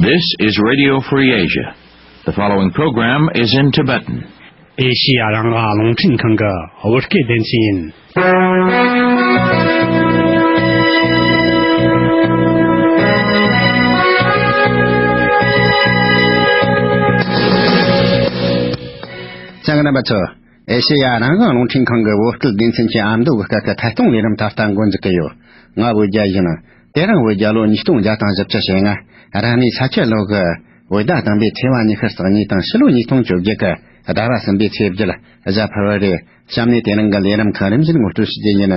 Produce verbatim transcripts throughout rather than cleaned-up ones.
This is Radio Free Asia. The following program is in Tibetan. ཨེ་ཤི་ཡ་རང་དབང་རླུང་འཕྲིན་ཁང་གི་བོད་སྐད་སྡེ་ཚན་ཡིན། གསན་མཁན་རྣམ་པ་ཚོ། ཨེ་ཤེ་ཡ་རང་དབང་རླུང་འཕྲིན་ཁང་གི་བོད་སྐད་སྡེ་ཚན་གྱི་ཨ་མདོ་གི་སྐད་ཀྱི་ཐད་གཏོང་ལས་རིམ་ད་ལྟ་འགོ་འཛུགས་ཀྱི་ཡོད། ང་བོད་རྒྱལ་ཡིན། དེ་རིང་བོད་རྒྱལ་ལོ་ཉིས་སྟོང་བརྒྱ་དང་བཞི་བཅུ་ཞེ་ལྔ། རང་ལུས་ས་ཁྱི་ལོ་གི་བོད་ཟླ་དང་པོའི་ཚེས་པ་ཉི་ཤུ་རྩ་གཉིས་དང་ཕྱི་ལོ་ཉིས་སྟོང་བཅོ་བརྒྱད་ཀྱི་ཟླ་བ་གསུམ་པའི་ཚེས་བརྒྱད། གཟའ་ཕུར་བུ་རེད། གཤམ་ནས་དེ་རིང་གི་ལས་རིམ་ཁག་རིམ་བཞིན་ངོ་སྤྲོད་ཞུ་རྒྱུ་ཡིན།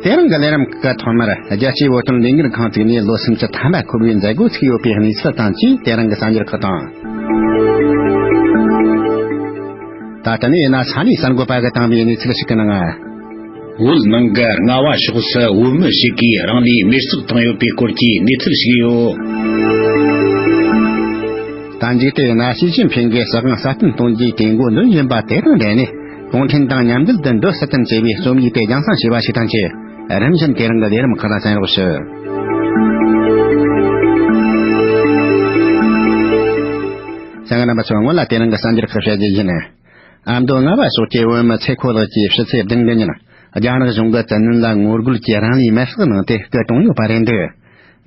དེ་རིང་གི་ལས་རིམ་ཁག་ཐོག་མར་རྒྱལ་སྤྱིའི་བོད་དོན་ལས་འགུལ་ཁང་བཙུགས་ནས་ལོ་སུམ་ཅུ་ཐམ་པ་འཁོར་བའི་མཛད་སྒོ་ཚུགས་ཡོད་པའི་གནས་ཚུལ་དང་བཅས་དེ་རིང་གི་གསར་འགྱུར་ཁག་དང་། ད་ལྟ་ནས་ཡིན་ན་ས་གནས་གསར་འགོད་པ་གིས་བཏང་བའི་གནས་ཚུལ་ཞིག་གི་ནང་། བོད་ནང་གི་རྔ་བ་ཕྱོགས་སུ་བོད་མི་ཞིག་གིས་རང་ལུས་མེར་སྲེག་བཏང་ཡོད་པའི་སྐོར་གྱི་གནས་ཚུལ་ཞིག་ཡོད། ད་མཇུག་དེ་ཡིན་ན་ཞི་ཅིན་ཕིང་གིས་སྲིད་དབང་སྲ་བརྟན་གཏོང་རྒྱུའི་གྲོས་འགོ་འདོན་བཞིན་པ་དེ་དང་འབྲེལ་ནས། གུང་ཁྲན་ཏང་མཉམ་འབྲེལ་དུ་འགྲོ་སྲིད་དམ་ཅེས་པའི་རྩོམ་ཡིག་དེ་རྒྱང་སྲིང་བྱས་པ་ཞིག་དང་བཅས། རིམ་བཞིན་དེ་རིང་གི་ལས་རིམ་ཁག་ལ་གསན་རོགས་ཞུ། གསན་མཁན་རྣམ་པ་ཚོ། སྔོན་ལ་དེ་རིང་གི་གསར་འགྱུར་ཁག་བཤད་རྒྱུ་ཡིན། ཨ་མདོ་རྔ་བ་ཕྱོགས་ཀྱི་བོད་མི་ཚེ་ཁོ་ལགས་ཀྱིས་ཕྱི་ཚེས་བདུན་གི་ཉིན། རྒྱ་ནག་གཞུང་གི་བཙན་གནོན་ལ་ངོ་རྒོལ་གྱིས་རང་ལུས་མེར་སྲེག་གནང་སྟེ་སྐུ་གྲོངས་ཡོད་པ་རེད་འདུག།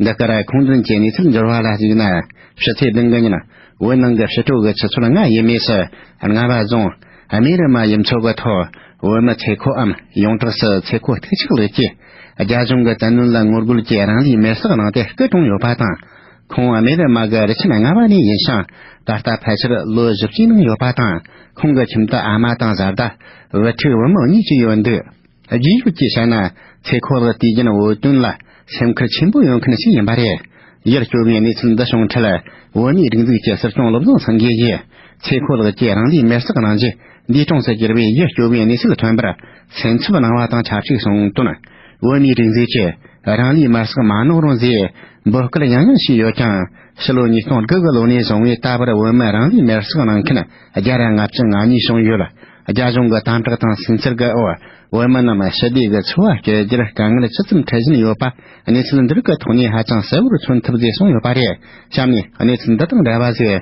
འདི་གར་ཁུངས་ལྡན་གྱི་གནས་ཚུལ་འབྱོར་བ་ལ་གཞིགས་ན། ཕྱི་ཚེས་བདུན་གི་ཉིན། བོད་ནང་གི་ཕྱི་དྲོ་གི་ཆུ་ཚོད་ལྔ་ཡས་མས་སུ། རྔ་བ་རྫོང་། ཨ་མེ་རི་མ་ཡུལ་ཚོ་གི་ཐོག་བོད་མི་ཚེ་ཁོའམ་ཡོངས་གྲགས་སུ་ཚེ་ཁོ་གཏུག་ཆག་ལགས་ཀྱིས། རྒྱ་གཞུང་གི་བཙན་གནོན་ལ་ངོ་རྒོལ་གྱིས་རང་ལུས་མེར་སྲེག་གནང་སྟེ་སྐུ་གྲོངས་ཡོད་པ་དང་། ཁོང་ཨ་མེ་རི་མ་གི་རི་ཆེན་རྔ་བ་ནས་ཡིན་ཞིང་། ད་ལྟ་ཕལ་ཆེར་ལོ་བཞི་བཅུའི་ནང་ཡོད་པ་དང་། ཁོང་གི་ཁྱིམ་དུ་ཨ་མ་དང་བཟའ་ཟླ། བུ་ཕྲུག་བུ་མོ་གཉིས་ཀྱི་ཡོད་འདུག། རྗེས་ལུས་ཀྱིས་བཤད་ན། ཚེ་ཁོ་ལགས་དུས་རྒྱུན་བོད་དོན་ལ་སེམས་ཁུར་ཆེན་པོ་ཡོད་མཁན་ཞིག་ཡིན་པ་རེད། ཡུལ་སྐྱོ་བའི་གནས་ཚུལ་འདི་བྱུང་འཕྲལ། བོད་མིའི་སྒྲིག་འཛུགས་ཀྱི་སྲིད་སྐྱོང་བློ་བཟང་སེང་གེ་ཡིས། ཚེ་ཁོ་ལགས་ཀྱིས་རང་ལུས་མེར་སྲེག་གནང་རྗེས། འདས་གྲོངས་སུ་གྱུར་བའི་ཡུལ་སྐྱོ་བའི་གནས་ཚུལ་ཐོན་པར། སེམས་འཚབ་གནང་བ་དང་ཆབས་ཅིག་གསུངས་དོན། བོད་མིའི་སྒྲིག་འཛུགས་ཀྱིས། རང་ལུས་མེར་སྲེག་མ་གནང་རོགས་ཞེས། འབོད་སྐུལ་ཡང་ཡང་བྱས་ཡོད་ཀྱང་། ཕྱི་ལོ་ཉིས་སྟོང་དགུ་གི་ལོ་ནས་བཟུང་བའི་ད་བར་བོད་མི་རང་ལུས་མེར་སྲེག་གནང་མཁན་བརྒྱ་དང་ལྔ་བཅུ་ང་གཉིས་བྱུང་ཡོད། རྒྱ་གཞུང་གི་དམ་དྲག་དང་སུན་གཙེར་གྱི་འོག་བོད་མི་རྣམས་ཞི་བདེ་གི་འཚོ་བ་སྐྱེལ་རྒྱུར་དཀའ་ངལ་ཇི་ཙམ་འཕྲད་བཞིན་ཡོད་པ། གནས་ཚུལ་འདི་རིགས་ཀྱི་ཐོག་ནས་ཧ་ཅང་གསལ་བོར་མཚོན་ཐུབ་ཅེས་གསུངས་ཡོད་པ་རེད། གཤམ་ནས་གནས་ཚུལ་འདི་དང་འབྲེལ་བ་ཞིག།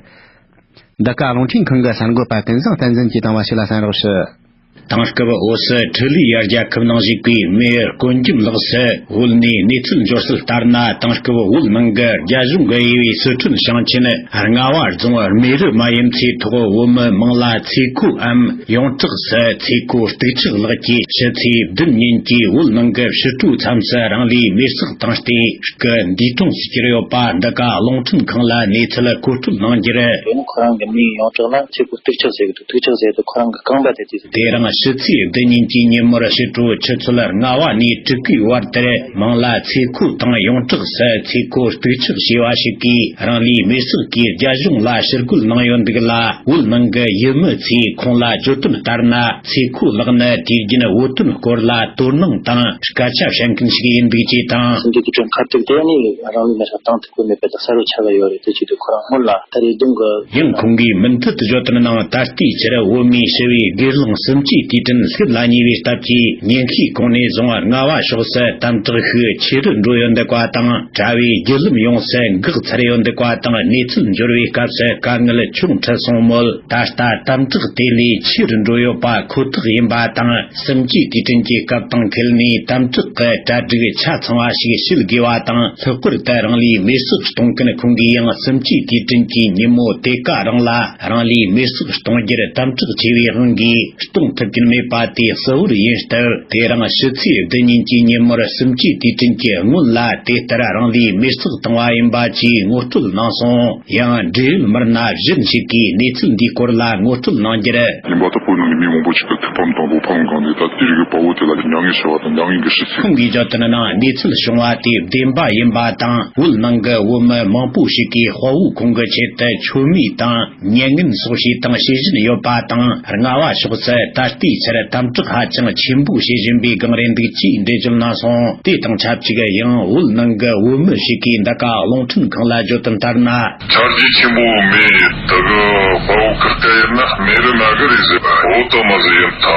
འདི་ག་རླུང་འཕྲིན་ཁང་གི་གསར་འགོད་པ་ཀུན་བཟང་བསྟན་འཛིན་གྱིས་བཏང་བ་ཞིག་ལ་གསན་རོགས་ཞུ། དེང་སྐབས་འོ་སི་ཁྲི་ལི་ཡ་རྒྱལ་ཁབ་ནང་བཞུགས་པའི་མེ་ཡར་ཀོན་ཇིམ་ལགས་སུ། བོད་ནས་གནས་ཚུལ་འབྱོར་གསལ་ལྟར་ན། དེང་སྐབས་བོད་ནང་གི་རྒྱ་གཞུང་གི་དབྱེ་བའི་སི་ཁྲོན་ཞིང་ཆེན་རྔ་བ་རྫོང་རྨེ་རུ་མ་ཡུལ་ཚོའི་ཐོག་བོད་མི་མང་ལ་ཚེ་ཁོའམ་ཡོངས་གྲགས་སུ་ཚེ་ཁོ་གཏུག་ཆག་ལགས་ཀྱིས་ཕྱི་ཚེས་བདུན་ཉིན་གྱི་བོད་ནང་གི་ཕྱི་དྲོའི་མཚམས་སུ་རང་ལུས་མེར་སྲེག་བཏང་སྟེ། སྐུ་འདས་གྲོངས་སུ་གྱུར་ཡོད་པ། འདི་ག་རླུང་འཕྲིན་ཁང་ལ་གནས་ཚུལ་མཁོ་སྤྲོད་གནང་རྒྱུར། དེ་ནི་ཁོ་རང་གི་མིང་ཡོངས་གྲགས་ལ་ཚེ་ཁོ་གཏུག་ཆག་ཟེར་གི་འདུག། གཏུག་ཆག་ཟེར་དུས་ཁོ་རང་གི་རྐང་པ་དེ་དུས་སུ། དེ་རིང་ཕྱི་ཚེས་བདུན་ཉིན་གྱི་ཉིན་མོར་ཕྱི་དྲོ་ཆུ་ཚོད་ལྔ་པ་ནས་དྲུག་པའི་བར་དུ། མང་ལ་ཚེ་ཁོ་དང་ཡོངས་གྲགས་སུ་ཚེ་ཁོ་གཏུག་ཆག་ཞེས་པ་ཞིག་གིས་རང་ལུས་མེར་སྲེག་གིས་རྒྱ་གཞུང་ལ་ཕྱིར་རྒོལ་གནང་ཡོད་འདུག་ལ། བོད་ནང་གི་ཡུལ་མི་ཚོས་ཁོང་ལ་བརྗོད་དོན་ལྟར་ན། ཚེ་ཁོ་ལགས་ནི་དུས་རྒྱུན་བོད་དོན་སྐོར་ལ་དོ་སྣང་དང་སྐད་ཆ་བཤད་མཁན་ཞིག་ཡིན་འདུག་ཅེས་དང་། སེམས་ཀྱི་དུས་དྲན་ཁ་ཐུག་དེ་ནི་རང་ལུས་མེར་སྲེག་བཏང་ཐུབ་ཀྱི་མེད་པའི་ད་གསལ་པོ་ཆགས་ཀྱི་ཡོད་རེད། དེ་བྱེད་དུས་ཁོ་རང་སྔོན་ལ་ད་རེས་གདོང་གི། ཡང་ཁོང་གིས་མུ་མཐུད་དུ་བརྗོད་དོན་ནང་། ད་ལྟའི་ཆར་བོད་མིའི་ཞི་བའི་སྒེར་ལངས་སུམ་ཅུའི་དུས་དྲན་སླེབས་ལ་ཉེ་བའི་སྟབས་ཀྱིས། ཉིན་ཤས་གོང་ནས་བཟུང་རྔ་བ་ཕྱོགས་སུ་དམ་དྲག་ཤུགས་ཆེ་རུ་འགྲོ་ཡོད་འདུག་པ་དང་། དྲ་བའི་བརྒྱུད་ལམ་ཡོངས་སུ་འགག་ཚར་ཡོད་འདུག་པ་དང་། གནས་ཚུལ་འབྱོར་བའི་སྐབས་སུ་དཀའ་ངལ་ཆེ་རུ་འཕྲད་སོང་མོད། ད་ལྟ་དམ་དྲག་དེ་ལས་ཆེ་རུ་འགྲོ་ཡོད་པ་ཁོ་ཐག་ཡིན་པ་དང་། སུམ་ཅུའི་དུས་དྲན་གྱི་སྐབས་དང་འཁེལ་ནས་དམ་དྲག་གི་གྲ་སྒྲིག་ཆ་ཚང་བ་ཞིག་བྱེད་དགོས་པ་དང་། ལྷག་པར་དུ་རང་ལུས་མེར་སྲེག་གཏོང་མཁན་ཁོང་གིས་ཡང་། སུམ་ཅུའི་དུས་དྲན་གྱི་ཉིན་མོ་དེ་ག་རང་ལ་རང་ལུས་མེར་སྲེག་གཏོང་རྒྱུར་དམ་དྲག་ཆེ་བའི་དབང་གིས་གཏོང་ཐུབ་ཀྱིན་མེད་པ་དེ་གསལ་བོར་ཡིན་སྟབས། དེ་རིང་ཕྱི་ཚེས་བདུན་ཉིན་གྱི་ཉིན་མོར་སུམ་ཅུའི་དུས་དྲན་གྱི་སྔོན་ལ་དེ་ལྟར་རང་ལུས་མེར་སྲེག་བཏང་བ་ཡིན་པ་བཅས་ངོ་སྤྲོད་གནང་སོང་། ཡང་འབྲེལ་ཡོད་མི་སྣ་གཞན་ཞིག་གིས་གནས་ཚུལ་འདིའི་སྐོར་ལ་ངོ་སྤྲོད་གནང་རྒྱུར། ཡིན་པ་ལྟ་བུ་ནང་གི་མི་མང་པོ་ཞིག་གི་ཐུགས་ཕམ་དང་བློ་ཕམ་སྒང་ནས། ད་དེ་རིགས་ཀྱི་དཔའ་བོ་དེ་ལ་མྱ་ངན་ཞུ་བ་དང་། མྱ་ངན་གྱི་ཤི་ཚེ། ཁོང་གིས་བརྗོད་དོན་ནང་། གནས་ཚུལ་བྱུང་བ་དེ་བདེན་པ་ཡིན་པ་དང་། བོད་ནང་གི་བོད་མི་མང་པོ་ཞིག་གིས་དཔའ་བོ་ཁོང་གི་ཆེད་དུ་མཆོད་མེ་དང་མྱ་ངན་སོགས་བྱས་དང་བྱེད་བཞིན་ཡོད་པ་དང་། རྔ་བ་ཕྱོགས་སུ་ད་ དེའི་ཕྱིར་དམ་དྲག་ཧ་ཅང་ཆེན་པོ་བྱེད་བཞིན་པའི་སྒང་རེད་འདུག་ཅེས་འགྲེལ་བརྗོད་གནང་སོང་། དེ་དང་ཆབས་ཅིག་ཡང་བོད་ནང་གི་བོད་མི་ཞིག་གིས་འདི་ག་རླུང་འཕྲིན་ཁང་ལ་བརྗོད་དོན་ལྟར་ན། ཆར་རྒྱུན་ཆེན་པོ་མེད་ཡོད་དུ་གི་དཔའ་བོ་ཁིར་ཀ་ཡིན་ན་མེ་རི་མ་གི་རེད་ཟེར་བ་འོ་དོ་མ་ཟི་ཡིན་ཐ་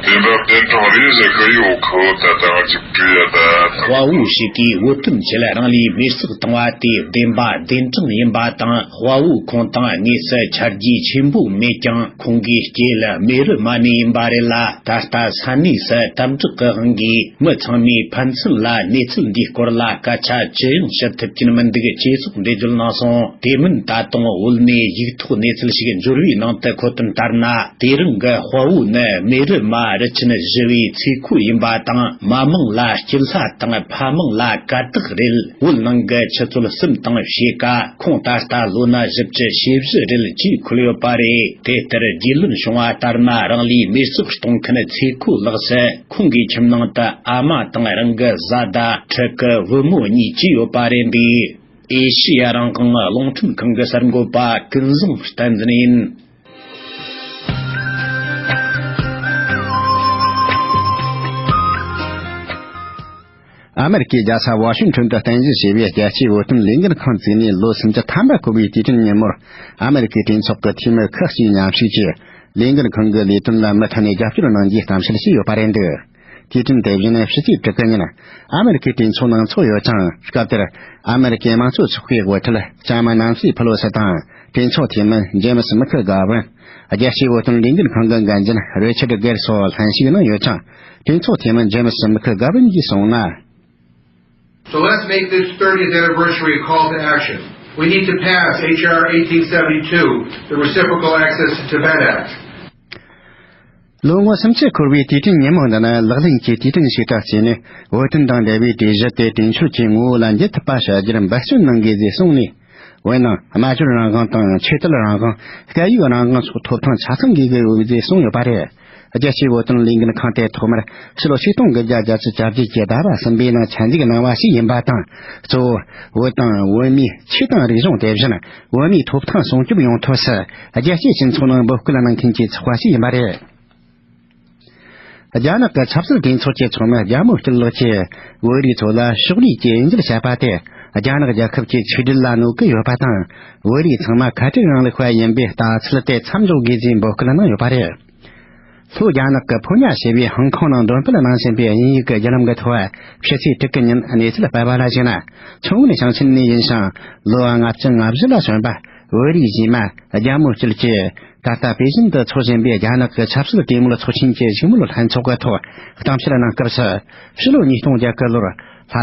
དེ་འདྲ་བདེན་དྲང་རེད་ཟེར་གི་ཡོད་ཁོ་ད་ད་ཅིག་བྲིས་ཡ་ད། དཔའ་བོ་ཞིག་གིས་བོད་དོན་ཆེད་རང་ལུས་མེར་སྲེག་བཏང་བ་དེ་བདེན་པ་བདེན་དྲང་ཡིན་པ་དང་། དཔའ་བོ་ཁོང་དང་དངོས་སུ་ཆ་རྒྱུས་ཆེན་པོ་མེད་ཀྱང་། ཁོང་གི་སྐྱེས་ལ་མེ་རི་མ་ནས་ཡིན་པ་རེད་ལ། ད་ལྟ་ས་གནས་སུ་དམ་དྲག་གི་དབང་གིས་མི་ཚང་མས་ཕན་ཚུན་ལ་གནས་ཚུལ་འདིའི་སྐོར་ལ་སྐད་ཆ་ཅི་ཡང་བཤད་ཐུབ་ཀྱིན་མི་འདུག་ཅེས་སོགས་འགྲེལ་བརྗོད་གནང་སོང་། དེ་མིན་ད་དུང་བོད་ནས་ཡིག་ཐོག་གནས་ཚུལ་ཞིག་འབྱོར་བའི་ནང་དུ་འཁོད་དོན་ལྟར་ན། དེ་རིང་གི་དཔའ་བོ་ནི་མེ་རི་མ་རི་ཆེན་བཞི་བའི་ཚེ་ཁོ་ཡིན་པ་དང་། མ་མང་ལ་སྐྱིད་ལྷ་དང་ཕ་མང་ལ་དཀའ་ཐག་རེད། བོད་ནང་གི་ཆུ་ཚོད་གསུམ་དང་ཕྱེད་ཀ་ཁོང་ད་ལྟ་ལོ་ན་བཞི་བཅུ་ཞེ་བཞི་རེད་ཅེས་འཁོད་ཡོད་པ་རེད། དེ་ལྟར་རྒྱུས་ལོན་བྱུང་བ་ལྟར་ན། རང་ལུས་མེར་སྲེག་གཏོང་མཁན་ཚེ་ཁོའི་ལག་ཏུ་ཁོང་གི་ཁྱིམ་ནང་དུ་ཨ་མ་དང་རང་གི་བཟའ་ཟླ། ཕྲུ་གུ། བུ་མོ་གཉིས་བཅས་ཡོད་པ་རེད་འདུག་ཨེ་ཤི་ཡ་རང་དབང་རླུང་འཕྲིན་ཁང་གི་གསར་འགོད་པ་ཀུན་བཟང་བསྟན་འཛིན་ཡིན། ཨ་མེ་རི་ཀའི་རྒྱལ་ས་ཝ་ཤིང་ཊོན་དུ་རྟེན་གཞི་བྱས་པའི་རྒྱལ་སྤྱིའི་བོད་དོན་ལས་འགུལ་ཁང་བཙུགས་ནས་ལོ་སུམ་ཅུ་ཐམ་པ་འཁོར་བའི་དུས་དྲན་ཉིན་མོར། ཨ་མེ་རི་ཀའི་གྲོས་ཚོགས་ཀྱི་འཐུས་མི་ཁག་ཅིག་མཉམ་ཞུགས་ཀྱིས་ལས་འགུལ་ཁང་གི་ལས་དོན་ལ་མུ་མཐུད་ནས་རྒྱབ་སྐྱོར་གནང་རྒྱུའི་གཏམ་བཤད་བྱས་ཡོད་པ་རེད་འདུག་དུས་དྲན་དེ་བཞིན་ཕྱི་ཚེས་དྲུག་གི་ཉིན་ཨ་མེ་རི་ཀའི་གྲོས་ཚོགས་ནང་ཚོགས་ཡོད་ཅིང་། སྐབས་དེར་ཨ་མེ་རི་ཀའི་དམངས་གཙོ་ཚོགས་པའི་དབུ་ཁྲིད་ལྕམ་ནན་སི་ཕེ་ལོ་སི་དང་། གྲོས་ཚོགས་འཐུས་མི་ཇེམ་སི་མི་ཁི་གྷ་ཝན། རྒྱལ་སྤྱིའི་བོད་དོན་ལས་འགུལ་ཁང་གི་འགན་འཛིན་རི་ཆར་གེར་སོགས་ལྷན་ཞུགས་གནང་ཡོད་ཅིང་། གྲོས་ཚོགས་འཐུས་མི་ཇེམ་སི་མི་ཁི་གྷ་ཝན་གྱིས་གསུངས་ན། So let's make this thirtieth anniversary a call to action. We need to pass H R eighteen seventy-two, the Reciprocal Access to Tibet Act. ལོ་ངོ་སུམ་ཅུ་འཁོར་བའི་དུས་དྲན་ཉིན་མོ་འདི་ནི་ལག་ལེན་གྱི་དུས་དྲན་ཞིག་ཏུ་བརྩིས་ནས། བོད་དོན་དང་འབྲེལ་བའི་གྲོས་གཞི་དེ་གྲོས་ཆོད་ཀྱི་ངོ་བོ་ལ་འགྱུར་ཐུབ་པ་བྱ་རྒྱུར་འབད་བརྩོན་གནང་དགོས་ཞེས་གསུངས་ནས། འོན་ནང་སྨྲ་བརྗོད་རང་དབང་དང་ཆོས་དད་རང་དབང་། སྐད་ཡིག་རང་དབང་སོགས་ཐོབ་ཐང་ཆ་ཚང་དགོས་ཀྱི་ཡོད་ཅེས་གསུངས་ཡོད་པ་རེད། རྒྱལ་སྤྱིའི་བོད་དོན་ལས་འགུལ་ཁང་དེ་ཐོག་མར་ཕྱི་ལོ་ཆིག་སྟོང་དགུ་བརྒྱ་བརྒྱད་ཅུ་གྱ་བརྒྱད་ཀྱི་ཟླ་བ་གསུམ་པའི་ནང་ཆ་འཇོག་གནང་བ་ཞིག་ཡིན་པ་དང་། གཙོ་བོ་བོད་དང་བོད་མིའི་ཆོས་དང་རིག་གཞུང་དེ་བཞིན་བོད་མིའི་ཐོབ་ཐང་སྲུང་སྐྱོབ་ཡོང་ཐབས་སུ་རྒྱལ་སྤྱིའི་སྤྱི་ཚོགས་ནང་འབོད་སྐུལ་གནང་མཁན་གྱི་ཚོགས་པ་ཞིག་ཡིན་པ་རེད། རྒྱ་ནག་གི་ཆབ་སྲིད་གྲོས་ཚོགས་ཀྱི་ཚོགས་མི་རྒྱ་མོ་སྐྱིད་ལགས་ཀྱིས། བོད་རིགས་ཚོ་ལ་ཕྱོགས་རིས་ཀྱི་དབྱེ་འབྱེད་བྱ་བ་དེ་རྒྱ་ནག་རྒྱལ་ཁབ་ཀྱི་ཆིག་སྒྲིལ་ལ་གནོད་ཀྱི་ཡོད་པ་དང་། བོད་རིགས་ཚང་མ་ཁ་བྲལ་རིང་ལུགས་པ་ཡིན་པའི་ལྟ་ཚུལ་དེ་མཚམས་འཇོག་དགོས་ཅེས་འབོད་སྐུལ་གནང་ཡོད་པ་རེད། ལྷོ་རྒྱ་ནག་གི་ཕོ་ཉ་ཞེས་པའི་ཧང་ཀོང་ནང་འདོན་སྤེལ་གནང་བཞིན་པའི་དབྱིན་ཡིག་གི་བརྒྱུད་ལམ་གྱི་ཐོག་ཕྱི་ཚེས་དྲུག་གི་ཉིན་གནས་ཚུལ་སྤེལ་བ་ལ་གཞིགས་ན། མཚོ་སྔོན་ཞིང་ཆེན་ནས་ཡིན་ཞིང་། ལོ་ལྔ་བཅུ་ང་བཞི་ལ་སོན་པ་བོད་རིགས་གཞས་མ་རྒྱ་མོ་སྐྱིད་ཀྱིས། ད་ལྟ་པེ་ཅིན་དུ་འཚོགས་བཞིན་པའི་རྒྱ་ནག་གི་ཆབ་སྲིད་གྲོས་མོལ་ཚོགས་ཆེན་གྱི་བཞུགས་མོལ་ལྷན་ཚོགས་ཀྱི་ཐོག་གཏམ་བཤད་གནང་སྐབས་སུ། ཕྱི་ལོ་ཉིས་སྟོང་བརྒྱད་ཀྱི་ལོར་ལྷ་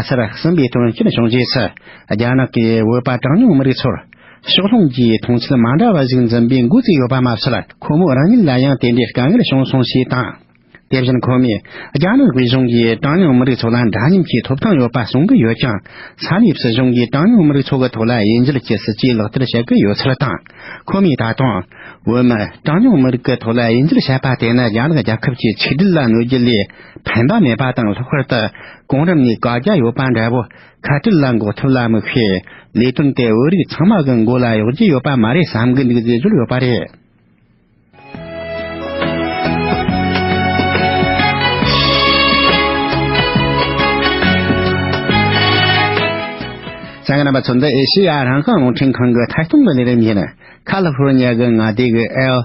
སར་གསུམ་པའི་དོན་རྐྱེན་བྱུང་རྗེས་སུ། རྒྱ་ནག་གིས་བོད་པ་གྲངས་ཉུང་མི་རིགས་ཚོར་ཕྱོགས་ལྷུང་གིས་མཐོང་ཆེན་མ་འདྲ་བ་ཞིག་འཛིན་པའི་འགོ་བཙུགས་ཡོད་པ་མ་ཟད། ཁོ་མོ་རང་ཉིད་ལ་ཡང་དེ་འདྲའི་དཀའ་ངལ་བྱུང་སོང་ཞེས་དང་། དེ་བཞིན་ཁོ་མོས་རྒྱ་ནག་དབུས་གཞུང་གིས་གྲངས་ཉུང་མི་རིགས་ཚོ་ལ་འདྲ་མཉམ་གྱི་ཐོབ་ཐང་ཡོད་པ་གསུང་གི་ཡོད་ཀྱང་། ས་གནས་སྲིད་གཞུང་གིས་གྲངས་ཉུང་མི་རིགས་ཚོ་གི་ཐོག་ལ་དབྱེ་འབྱེད་ཀྱི་སྲིད་ཇུས་ལག་བསྟར་བྱེད་ཀྱི་ཡོད་ཚུལ་དང་། ཁོ་མོས་ད་དུང་། བོད་མི་གྲངས་ཉུང་མི་རིགས་ཀྱི་ཐོག་ལ་དབྱེ་འབྱེད་བྱས་པ་དེ་ནི་རྒྱ་ནག་རྒྱལ་ཁབ་ཀྱི་ཆིག་སྒྲིལ་ལ་གནོད་རྒྱུ་ལས་ཕན་པ་མེད་པ་དང་། ལྷག་པར་དུ་གོང་རིམ་ནས་བཀའ་རྒྱ་ཡོད་པ་འདྲ་བོ་ཁ་བྲལ་ལ་འགོག་ཐབས་ལ་དམིགས་པའི་ལས་དོན་དེ་བོད་རིགས་ཚང་མ་གི་མགོ་ལ་གཡོག་རྒྱུ་ཡོད་པ་མ་རེད་བསམ་གི་འདུག་ཅེས་བརྗོད་ཡོད་པ་རེད། གསན་མཁན་རྣམ་པ་ཚོ། འདི་ཨེ་ཤེ་ཡ་རང་དབང་རླུང་འཕྲིན་ཁང་གི་ཐད་གཏོང་གི་ལས་རིམ་ཡིན། ཁ་ལི་ཧྥོར་ནི་ཡ་གི་མངའ་སྡེ་གི་ཨེལ་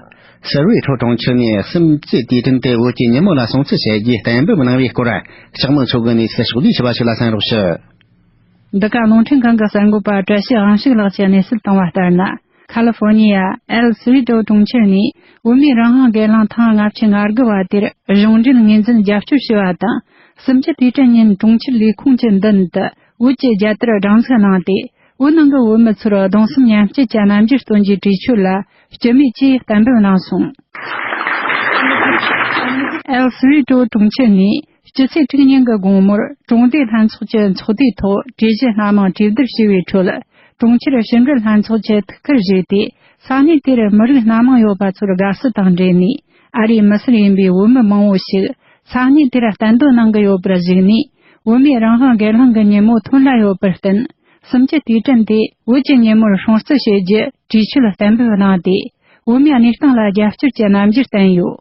སི་རི་ཊོ་གྲོང་ཁྱེར་ནས་སུམ་བརྩེགས་དུས་དྲན་དེ་བོད་ཀྱི་ཉིན་མོ་ལ་སྲུང་བརྩི་བྱས་རྗེས་གཏན་འབེབས་གནང་བའི་སྐོར། ལྕགས་མོ་མཚོ་གི་གནས་ཚུལ་ཕྱོགས་བསྡུས་ཞུ་བ་ཞིག་ལ་གསན་རོགས་ཞུ། འདི་ག་རླུང་འཕྲིན་ཁང་གི་གསར་འགོད་པ་བཀྲ་ཤིས་དབང་ཕྱུག་ལགས་ཀྱིས་གནས་ཚུལ་བཏང་བ་ལྟར་ན། ཁ་ལི་ཧྥོར་ནི་ཡ་ཨེལ་སི་རི་ཊོ་གྲོང་ཁྱེར་ནས་བོད་མིའི་རང་དབང་སྒེར་ལངས་ཐེངས་ལྔ་བཅུ་ང་དགུ་བ་དེར་གཞུང་འབྲེལ་ངོས་འཛིན་རྒྱབ་སྐྱོར་ཞུ་བ་དང་། སུམ་བརྩེགས་དུས་དྲན་ཉིན་གྲོང་ཁྱེར་ལས་ཁུངས་ཀྱི་མདུན་དུ་བོད་ཀྱི་རྒྱལ་དར་སྒྲེང་འཛུགས་གནང་སྟེ། བོད་ནང་གི་བོད་མི་ཚོར་གདུང་སེམས་མཉམ་སྐྱེད་ཀྱི་རྣམ་འགྱུར་སྟོན་རྒྱུའི་གྲོས་ཆོད་ལ་སྐྱིད་མོས་ཀྱིས་གཏན་འབེབས་གནང་སོང་། ཨེལ་སི་རི་ཊོ་གྲོང་ཁྱེར་ནས་སྤྱི་ཚེས་དྲུག་ཉིན་གྱི་དགོང་མོར་གྲོང་སྡེ་ལྷན་ཚོགས་ཀྱི་ཚོགས་སྡེའི་ཐོག་གྲོས་གཞི་སྣ་མང་གྲོས་བསྡུར་བྱས་པའི་ཁྲོད། གྲོང་ཁྱེར་ཕྱི་འབྲེལ་ལྷན་ཚོགས་ཀྱི་ཐུགས་ཁུར་བཞེས་ཏེ། ས་གནས་དེར་མི་རིགས་སྣ་མང་ཡོད་པ་ཚོར་དགའ་བསུ་དང་འབྲེལ་ནས། ཨ་རིའི་མི་སེར་ཡིན་པའི་བོད་མི་མང་བོ་ཞིག་ས་གནས་དེར་གཏན་སྡོད་གནང་གི་ཡོད་པར་གཞིགས་ནས། བོད་མིའི་རང་དབང་སྒེར་ལངས་ཀྱི་ཉིན་མོ་ཐོན་ལ་ཡོད་པར་བརྟེན། སུམ་བརྩེགས་དུས་དྲན་དེ་བོད་ཀྱི་ཉིན་མོར་སྲུང་བརྩི་བྱེད་རྒྱུ་གྲོས་ཆོད་གཏན་འབེབས་གནང་སྟེ། བོད་མིའི་གནས་སྟངས་ལ་རྒྱབ་སྐྱོར་གྱི་རྣམ་འགྱུར་བསྟན་ཡོད།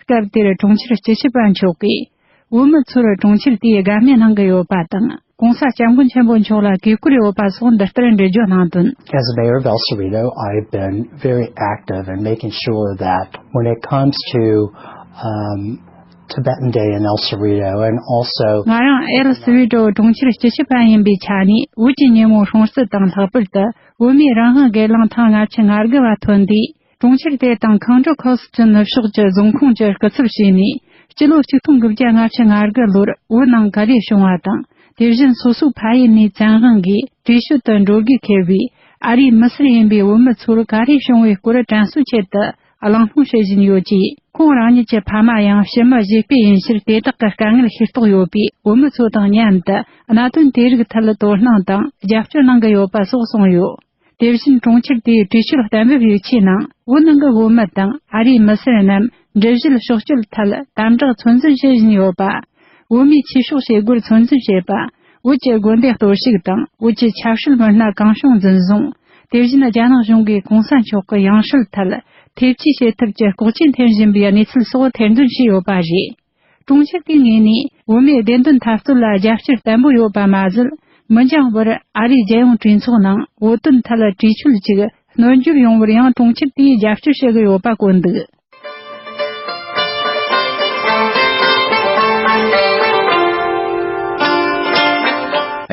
སྐབས་དེར་གྲོང་ཁྱེར་སྤྱི་ཁྱབ་པ་མཆོག་གིས། བོད་མི་ཚོར་གྲོང་ཁྱེར་དེའི་དགའ་མོས་གནང་གི་ཡོད་པ་དང་། གོང་ས་སྐྱབས་མགོན་ཆེན་པོ་མཆོག་ལ་གུས་བཀུར་ཡོད་པ་སོགས་འདི་ལྟར་འགྲེལ་བརྗོད་གནང་དོན། As mayor of El Cerrito, I've been very active in making sure that when it comes to, um, Tibetan Day in El Cerrito and also ང་རང་ཨེལ་སི་རི་ཏོ་གྲོང་ཁྱེར་སྤྱི་ཁྱབ་པ་ཡིན་པའི་ཆ་ནས། བོད་ཀྱི་ཉིན་མོ་སྲུང་བརྩི་དང་། ལྷག་པར་དུ་བོད་མིའི་རང་དབང་སྒེར་ལངས་ཐེངས་ལྔ་བཅུ་ང་དགུ་བ་ཐོན་དུས། གྲོང་ཁྱེར་དེ་དང་ཁང་ཀྲོ་ཁོ་སི་ཀྱི་ནུབ་ཕྱོགས་ཀྱི་རྫོང་ཁོངས་ཀྱི་སྐུ་ཚབ་བྱས་ནས། སྤྱི་ལོ་ཆིག་སྟོང་དགུ་བརྒྱ་ལྔ་བཅུ་ང་དགུ་ལོར་བོད་ནང་ག་རེ་བྱུང་བ་དང་། དེ་བཞིན་སོ་སོའི་ཕ་ཡུལ་ནས་བཙན་དབང་གིས་བྲོས་བྱོལ་དུ་འགྲོ་དགོས་ཁེལ་བའི་ཨ་རིའི་མི་སེར་ཡིན་པའི་བོད་མི་ཚོར་ག་རེ་བྱུང་བའི་སྐོར་དྲན་གསོའི་ཆེད་དུ་གླེང་སློང་བྱེད་བཞིན་ཡོད་ཅེས། ཁོང་རང་ཉིད་ཀྱི་ཕ་མ་ཡང་ཕྱི་མི་གཞིས་སྤོས་ཡིན་ཕྱིར། དེ་དག་གི་དཀའ་ངལ་ཤེས་རྟོགས་ཡོད་པའི་བོད་མི་ཚོ་དང་མཉམ་དུ་གནད་དོན་དེ་རིགས་ཐད་དོ་སྣང་དང་རྒྱབ་སྐྱོར་གནང་གི་ཡོད་པ་སོགས་གསུངས་ཡོད། དེ་བཞིན་གྲོང་ཁྱེར་དེའི་བྲོས་བྱོལ་གཏན་འབེབས་ཡིག་ཆའི་ནང་། བོད་ནང་གི་བོད་མི་དང་ཨ་རིའི་མི་སེར་རྣམས་འགྲུལ་བཞུད་ཕྱོགས་བསྐྱོད་ཐད་དམ་དྲག་ཚོད་འཛིན་བྱེད་བཞིན་ཡོད་པ། བོད་མིའི་ཆོས་ཕྱོགས་བྱེད་སྒོར་ཚོད་འཛིན་བྱེད་པ། བོད་ཀྱི་དགོན་སྡེ་གཏོར་བཤིག་དང་། བོད་ཀྱི་ཆབ་སྲིད་མི་སྣ་གང་བྱུང་འཛིན་བཟུང་། དེ་བཞིན་རྒྱ་ནག་གཞུང་གིས་གོང་ས་མཆོག་གི་ཡང་སྲིད་ཐད་ཐེ་བྱུས་བྱེད་ཐབས་ཀྱི་ལྐོག་ཇུས་འཐེན་བཞིན་པའི་གནས་ཚུལ་སོགས་ཐེར་འདོན་བྱས་ཡོད་པ་རེད། གྲོང་ཁྱེར་དེའི་ངོས་ནས་བོད་མིའི་བདེན་དོན་འཐབ་རྩོད་ལ་རྒྱབ་སྐྱོར་བརྟན་པོ་ཡོད་པ་མ་ཟད། མི་འགྱངས་བར་ཨ་རིའི་རྒྱལ་ཡོངས་གྲོས་ཚོགས་ནང་བོད་དོན་ཐད་གྲོས་ཆོད་ཅིག་སྣོན་འཇོག་ཡོང་བར་ཡང་གྲོང་ཁྱེར་དེས་རྒྱབ་སྐྱོར་བྱེད་ཀྱི་ཡོད་པ་བཀོད་འདུག།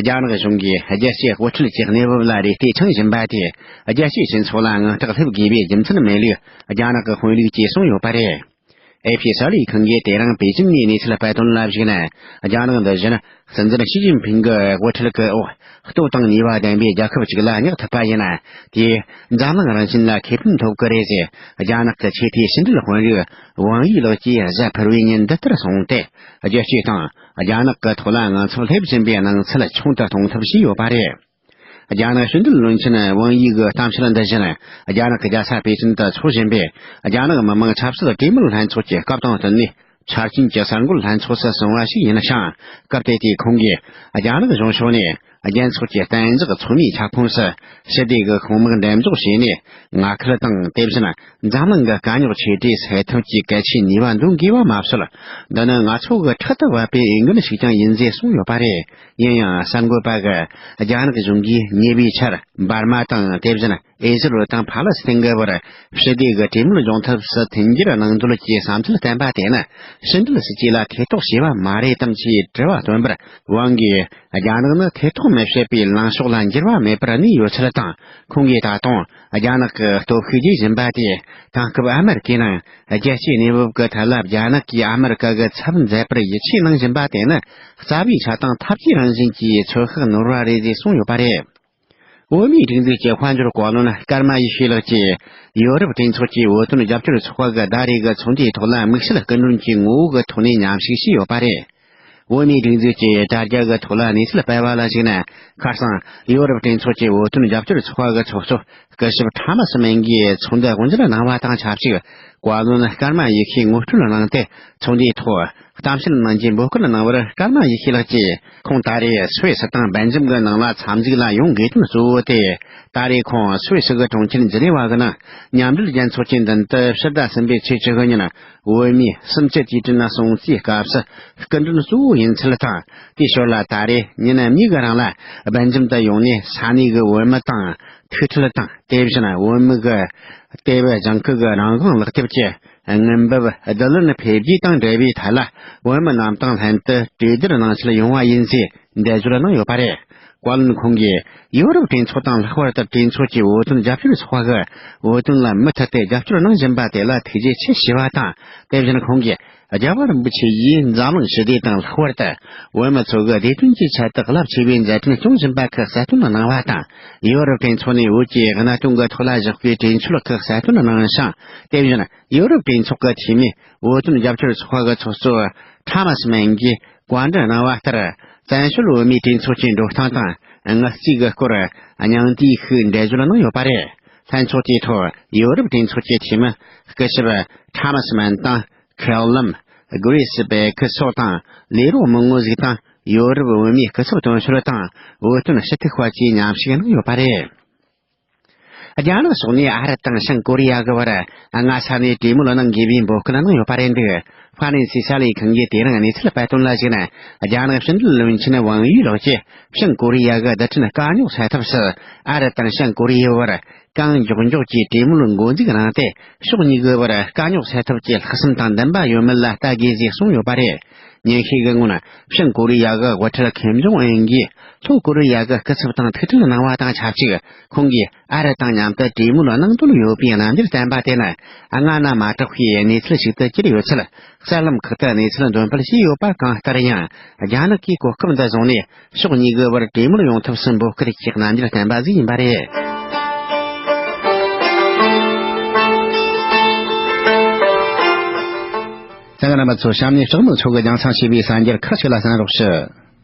རྒྱ་ནག་གཞུང་གིས་རྒྱལ་སྤྱིའི་དབུ་ཁྲིད་ཀྱི་གནས་བབ་ལ་རེ་ལྟོས་འཆང་བཞིན་པ་དེ། རྒྱལ་སྤྱིའི་སྤྱི་ཚོགས་ལ་དངངས་སྐྲག་སླེབས་དགོས་པའི་རྒྱུ་མཚན་མེད་ལུགས། རྒྱ་ནག་གི་དཔོན་རིགས་ཀྱིས་གསུངས་ཡོད་པ་རེད། ཨེ་ཕི་གསར་ལས་ཁང་གིས་དེ་རིང་པེ་ཅིན་ནས་གནས་ཚུལ་སྤེལ་དོན་ལ་གཞིགས་ན། རྒྱ་ནག་འདི་བཞིན་སྲིད་འཛིན་ཞི་ཅིན་ཕིང་གི་དབུ་ཁྲིད་ཀྱི་འོག་སྟོབས་དང་ནུས་པ་ལྡན་པའི་རྒྱལ་ཁབ་ཅིག་ལ་བསྙེག་ཐུབ་པ་ཡིན་ན། དེས་འཛམ་གླིང་རང་བཞིན་ལ་ཁེ་ཕན་ཐོབ་ཀྱི་རེད་ཟེར། རྒྱ་ནག་གི་ཆེས་མཐོའི་ཕྱི་འབྲེལ་དཔོན་རིགས་ཝང་ཡི་ལགས་ཀྱིས་གཟའ་ཕུར་བུའི་ཉིན་འདི་ལྟར་གསུངས་ཏེ། རྒྱལ་སྤྱི་དང་རྒྱ་ནག་གི་ཐོག་ལ་དངངས་འཚབ་སླེབས་བཞིན་པའི་སྣང་ཚུལ་ཆུང་དུ་གཏོང་ཐབས་བྱས་ཡོད་པ་རེད། རྒྱ་ནག་ཕྱི་འབྲེལ་བློན་ཆེན་ཝང་ཡི་གི་གཏམ་བཤད་འདི་བཞིན། རྒྱ་ནག་གི་རྒྱལ་ས་པེ་ཅིན་དུ་འཚོགས་བཞིན་པའི་རྒྱ་ནག་མི་དམངས་ཆབ་སྲིད་གྲོས་མོལ་ལྷན་ཚོགས་ཀྱི་སྐབས་དང་བསྟུན་ནས། འཆར་ཅན་གྱི་གསར་འགོད་ལྷན་ཚོགས་སུ་གསུངས་པ་ཞིག་ཡིན་ཞིང་། སྐབས་དེ་དུས་ཁོང་གིས་རྒྱ་ནག་གཞུང་ཕྱོགས་ནས་རྒྱལ་ཚོགས་ཀྱི་གཏན་འཇགས་ཚོགས་མིའི་ཁྱབ་ཁོངས་སུ་ཞི་བདེ་གི་ཁོངས་མི་འགྲེམས་འཇོག་བྱས་ནས། མངའ་ཁུལ་དང་། དེ་བཞིན་འཛམ་གླིང་གི་དཀའ་རྙོག་ཆེ་གྲས་སེལ་ཐབས་ཀྱི་གལ་ཆེའི་ནུས་པ་འདོན་དགོས་པ་མ་ཟད། འདི་ནི་ང་ཚོ་གི་ཕྲག་ཏུ་བབས་པའི་འོས་འགན་ཞིག་ཀྱང་ཡིན་ཟེར་གསུངས་ཡོད་པ་རེད། ཡིན་ཡང་། གསར་འགོད་པ་གིས་རྒྱ་ནག་གཞུང་གིས་ཉེ་བའི་ཆར་འབར་མ་དང་། དེ་བཞིན་ཨི་ཟི་རལ་དང་ཕ་ལེ་སི་ཐན་གྱི་བར་ཞི་བདེ་གི་གྲོས་མོལ་འབྱུང་ཐབས་སུ་མཐུན་འགྱུར་གནང་འདོད་ཀྱི་བསམ་ཚུལ་བསྟན་པ་དེ་ནི་ཕྱི་འབྲེལ་སྲིད་ཇུས་ལ་ཐེ་གཏོགས་བྱས་པ་མ་རེད་དམ་ཞེས་དྲི་བ་བཏོན་པར། ཝང་གིས་རྒྱ་ནག་ནི་ཐེ་གཏོགས་མི་བྱེད་པའི་ལངས་ཕྱོགས་ལ་འགྱུར་བ་མེད་པར་གནས་ཡོད་ཚུལ་དང་། ཁོང་གིས་ད་དུང་རྒྱ་ནག་གི་སྟོབས་ཤུགས་ཀྱིས་ཟིན་པ་དེ། དེང་སྐབས་ཨ་མེ་རི་ཀའི་ནང་རྒྱལ་སྤྱིའི་གནས་བབ་ཀྱི་ཐད་ལ་རྒྱ་ནག་གིས་ཨ་མེ་རི་ཀ་གི་ཚབ་མཛད་པར་ཡིད་ཆེས་གནང་བཞིན་པ་དེ་ནི། རྩ་བའི་ཆ་དང་ཐབས་ཇུས་རང་བཞིན་གྱི་ཚོད་དཔག་ནོར་བ་རེད་ཅེས་གསུངས་ཡོད་པ་རེད། བོད་མིའི་སྒྲིག་འཛུགས་ཀྱི་དཔལ་འབྱོར་བཀའ་བློན་ཀརྨ་ཡེ་ཤེས་ལགས་ཀྱིས། ཡོ་རོབ་གྲོས་ཚོགས་ཀྱི་བོད་དོན་རྒྱབ་སྐྱོར་ཚོགས་པ་གི་ཟླ་རེ་གི་ཚོགས་འདུའི་ཐོག་ལ་དམིགས་བསལ་སྐུ་མགྲོན་གྱི་ངོ་བོ་གི་ཐོག་ནས་མཉམ་ཞུགས་བྱས་ཡོད་པ་རེད། བོད་མིའི་སྒྲིག་འཛུགས་ཀྱི་དྲ་རྒྱ་གི་ཐོག་ལ་གནས་ཚུལ་སྤེལ་བ་ལ་གཞིགས་ན། ཁ་སང་ཡོ་རོབ་གྲོས་ཚོགས་ཀྱི་བོད་དོན་རྒྱབ་སྐྱོར་ཚོགས་པ་གི་ཚོགས་གཙོ་སྐུ་ཞབས་ཁྲ་མ་སི་མན་གྱིས་ཚོགས་འདུ་དབུ་འབྱེད་གནང་བ་དང་ཆབས་ཅིག་བཀའ་བློན་ཀརྨ་ཡེ་ཤེས་ངོ་སྤྲོད་གནང་སྟེ། ཚོགས་འདུའི་ཐོག་གཏམ་བཤད་གནང་རྒྱུའི་འབོད་སྐུལ་གནང་བར། ཀརྨ་ཡེ་ཤེས་ལགས་ཀྱིས། ཁོང་ད་རེས་སུད་སི་དང་སྦེལ་ཇམ་གྱི་ནང་ལ་འཚམས་གཟིགས་ལ་ཡོང་དགོས་དོན་གཙོ་བོ་དེ། ད་རེས་ཁོང་སུད་སི་གི་གྲོང་ཁྱེར་ཇི་ནེ་ཝ་གི་ནང་མཉམ་འབྲེལ་རྒྱལ་ཚོགས་ཀྱི་མདུན་དུ་ཕྱི་ཟླ་གསུམ་པའི་ཚེས་བཅུ་དགུ་ཉིན་བོད་མིའི་གསུམ་བཅུ་དུས་དྲན་སྲུང་བརྩིའི་སྐབས་སུ་སྐུ་མགྲོན་གཙོ་བོ་ཡིན་ཚུལ་དང་། དེའི་ཞོར་ལ་ད་རེས་ཉིན་གཉིས་ཀྱི་རིང་ལ་སྦེལ་ཇམ་དུ་ཡོང་ནས་ས་གནས་ཀྱི་བོད་མི་དང་ཐུག་འཕྲད་དང་། དེ་བཞིན་བོད་མི་གི་ལྟེ་བའི་ལྗང་ཁུ་གི་རང་དབང་ལག་དེབ་ཀྱི་དངུལ་འབབ་བསྡུ་ལེན་འཕེལ་རྒྱས་དང་འབྲེལ་བའི་ཐད་ལ་བོད་མི་རྣམས་དང་ལྷན་དུ་གྲོས་བསྡུར་གནང་ཆེད་ཡོང་བ་ཡིན་ཞེས་འགྲེལ་བརྗོད་གནང་ཡོད་པ་རེད། བཀའ་བློན་ཁོང་གིས་ཡོ་རོབ་གྲོས་ཚོགས་དང་ལྷག་པར་དུ་གྲོས་ཚོགས་ཀྱི་བོད་དོན་རྒྱབ་སྐྱོར་ཚོགས་པ་གིས་བོད་དོན་ལ་མུ་མཐུད་དེ་རྒྱབ་སྐྱོར་གནང་བཞིན་པ་དེ་ལ་ཐུགས་རྗེ་ཆེ་ཞུས་པ་དང་། དེ་བཞིན་ཁོང་གིས། རྒྱལ་བ་རིན་པོ་ཆེ་ཡིས་འཛམ་གླིང་ཞི་བདེ་དང་། ལྷག་པར་དུ་བོད་མི་ཚོ་གི་བདེ་དོན་གྱི་ཆེད་དུ་རླབས་ཆེ་བའི་མཛད་འཕྲིན་སྐྱོང་བཞིན་པ་ཁག་གསལ་སྟོན་གནང་བ་དང་། ཡོ་རོབ་གྲོས་ཚོགས་ནས་བོད་ཀྱི་གནད་དོན་གྱི་ཐོག་ལ་བཞག་པའི་གྲོས་ཆོད་ཁག་གསལ་སྟོན་གནང་ཞིང་། དེ་བཞིན་ཡོ་རོབ་གྲོས་ཚོགས་ཀྱི་འཐུས་མི་བོད་དོན་རྒྱབ་སྐྱོར་ཚོགས་པ་གི་ཚོགས་གཙོ་ཁྲ་མ་སི་མན་གྱིས་བཀའ་འདྲི་གནང་བ་ལྟར། བཙན་བྱོལ་བོད་མིའི་གྲོས་ཚོགས་ཀྱི་འགྲོ་སྟངས་དང་དངུལ་རྩིས་ཀྱི་སྐོར་སྙིང་བསྡུས་ཤིག་འགྲེལ་བརྗོད་གནང་ཡོད་པ་རེད། ལྷན་ཚོགས་དེའི་ཐོག་ཡོ་རོབ་གྲོས་ཚོགས་ཀྱི་འཐུས་མི་སྐུ་ཞབས་ཁྲ་མ་སི་མན་དང་། ཁེལ་ལམ། གྷི་རི་སི་བེ་ཁི་སོགས་དང་ལས་རོགས་མང་པོ་ཞིག་དང་ཡོ་རོབ་བོད་མིའི་སྐུ་ཚབ་དོན་གཅོད་དང་བོད་དོན་ཞུ་གཏུག་པ་བཅས་མཉམ་ཞུགས་གནང་ཡོད་པ་རེད། རྒྱ་ནག་ཕྱོགས་ནས་ཨ་རི་དང་བྱང་ཀོ་རི་ཡ་གི་བར་སྔ་ས་ནས་གྲོས་མོལ་གནང་དགོས་པའི་འབོད་སྐུལ་གནང་ཡོད་པ་རེད་འདུག་ཧྥ་རན་སིའི་གསར་ལས་ཁང་གིས་དེ་རིང་གནས་ཚུལ་སྤེལ་དོན་ལ་གཞིགས་ན། རྒྱ་ནག་ཕྱི་འབྲེལ་བློན་ཆེན་ཝང་ཡུས་ལགས་ཀྱིས་བྱང་ཀོ་རི་ཡ་གི་རྡུལ་ཕྲན་དཀའ་རྙོག་སེལ་ཐབས་སུ། ཨ་རི་དང་བྱང་ཀོ་རི་ཡའི་བར་གང་མགྱོགས་མགྱོགས་ཀྱིས་གྲོས་མོལ་འགོ་འཛུགས་གནང་སྟེ། ཕྱོགས་གཉིས་ཀྱི་བར་དཀའ་རྙོག་སེལ་ཐབས་ཀྱི་ལྷག་བསམ་དང་འདུན་པ་ཡོད་མེད་ལ་ལྟ་དགོས་ཞེས་གསུངས་ཡོད་པ་རེད། ཉིན་ཤས་ཀྱི་སྔོན། བྱང་ཀོ་རི་ཡ་གི་དབུ་ཁྲིད་ཁིམ་ཇོང་ཨུན་གྱིས་ལྷོ་ཀོ་རི་ཡ་གི་སྐུ་ཚབ་དང་ཐུག་འཕྲད་གནང་བ་དང་ཆབས་ཅིག་ཁོང་གིས་ཨ་རི་དང་མཉམ་དུ་གྲོས་མོལ་གནང་འདོད་ཡོད་པའི་རྣམ་འགྱུར་བསྟན་པ་དེ་ནི་སྔ་ན་མ་གྲགས་པའི་གནས་ཚུལ་ཞིག་ཏུ་གྱུར་ཡོད་ཚུལ། གསར་ལམ་ཁག་ཏུ་གནས་ཚུལ་འདོན་སྤེལ་བྱས་ཡོད་པ་གང་ལྟར་ཡང་། རྒྱ་ནག་གིས་གོ་སྐབས་འདི་བཟུང་ནས་ཕྱོགས་གཉིས་ཀྱི་བར་གྲོས་མོལ་ཡོང་ཐབས་སུ་འབོད་སྐུལ་གྱི་རྣམ་འགྱུར་བསྟན་པ་ཞིག་ཡིན་པ་རེད། གསན་མཁན་རྣམ་པ་ཚོ། གཤམ་ནས་ལྕགས་མོ་མཚོ་གིས་རྒྱང་སྲིང་བྱས་པའི་གསར་འགྱུར་ཁག་ཅིག་ལ་གསན་རོགས་ཞུ།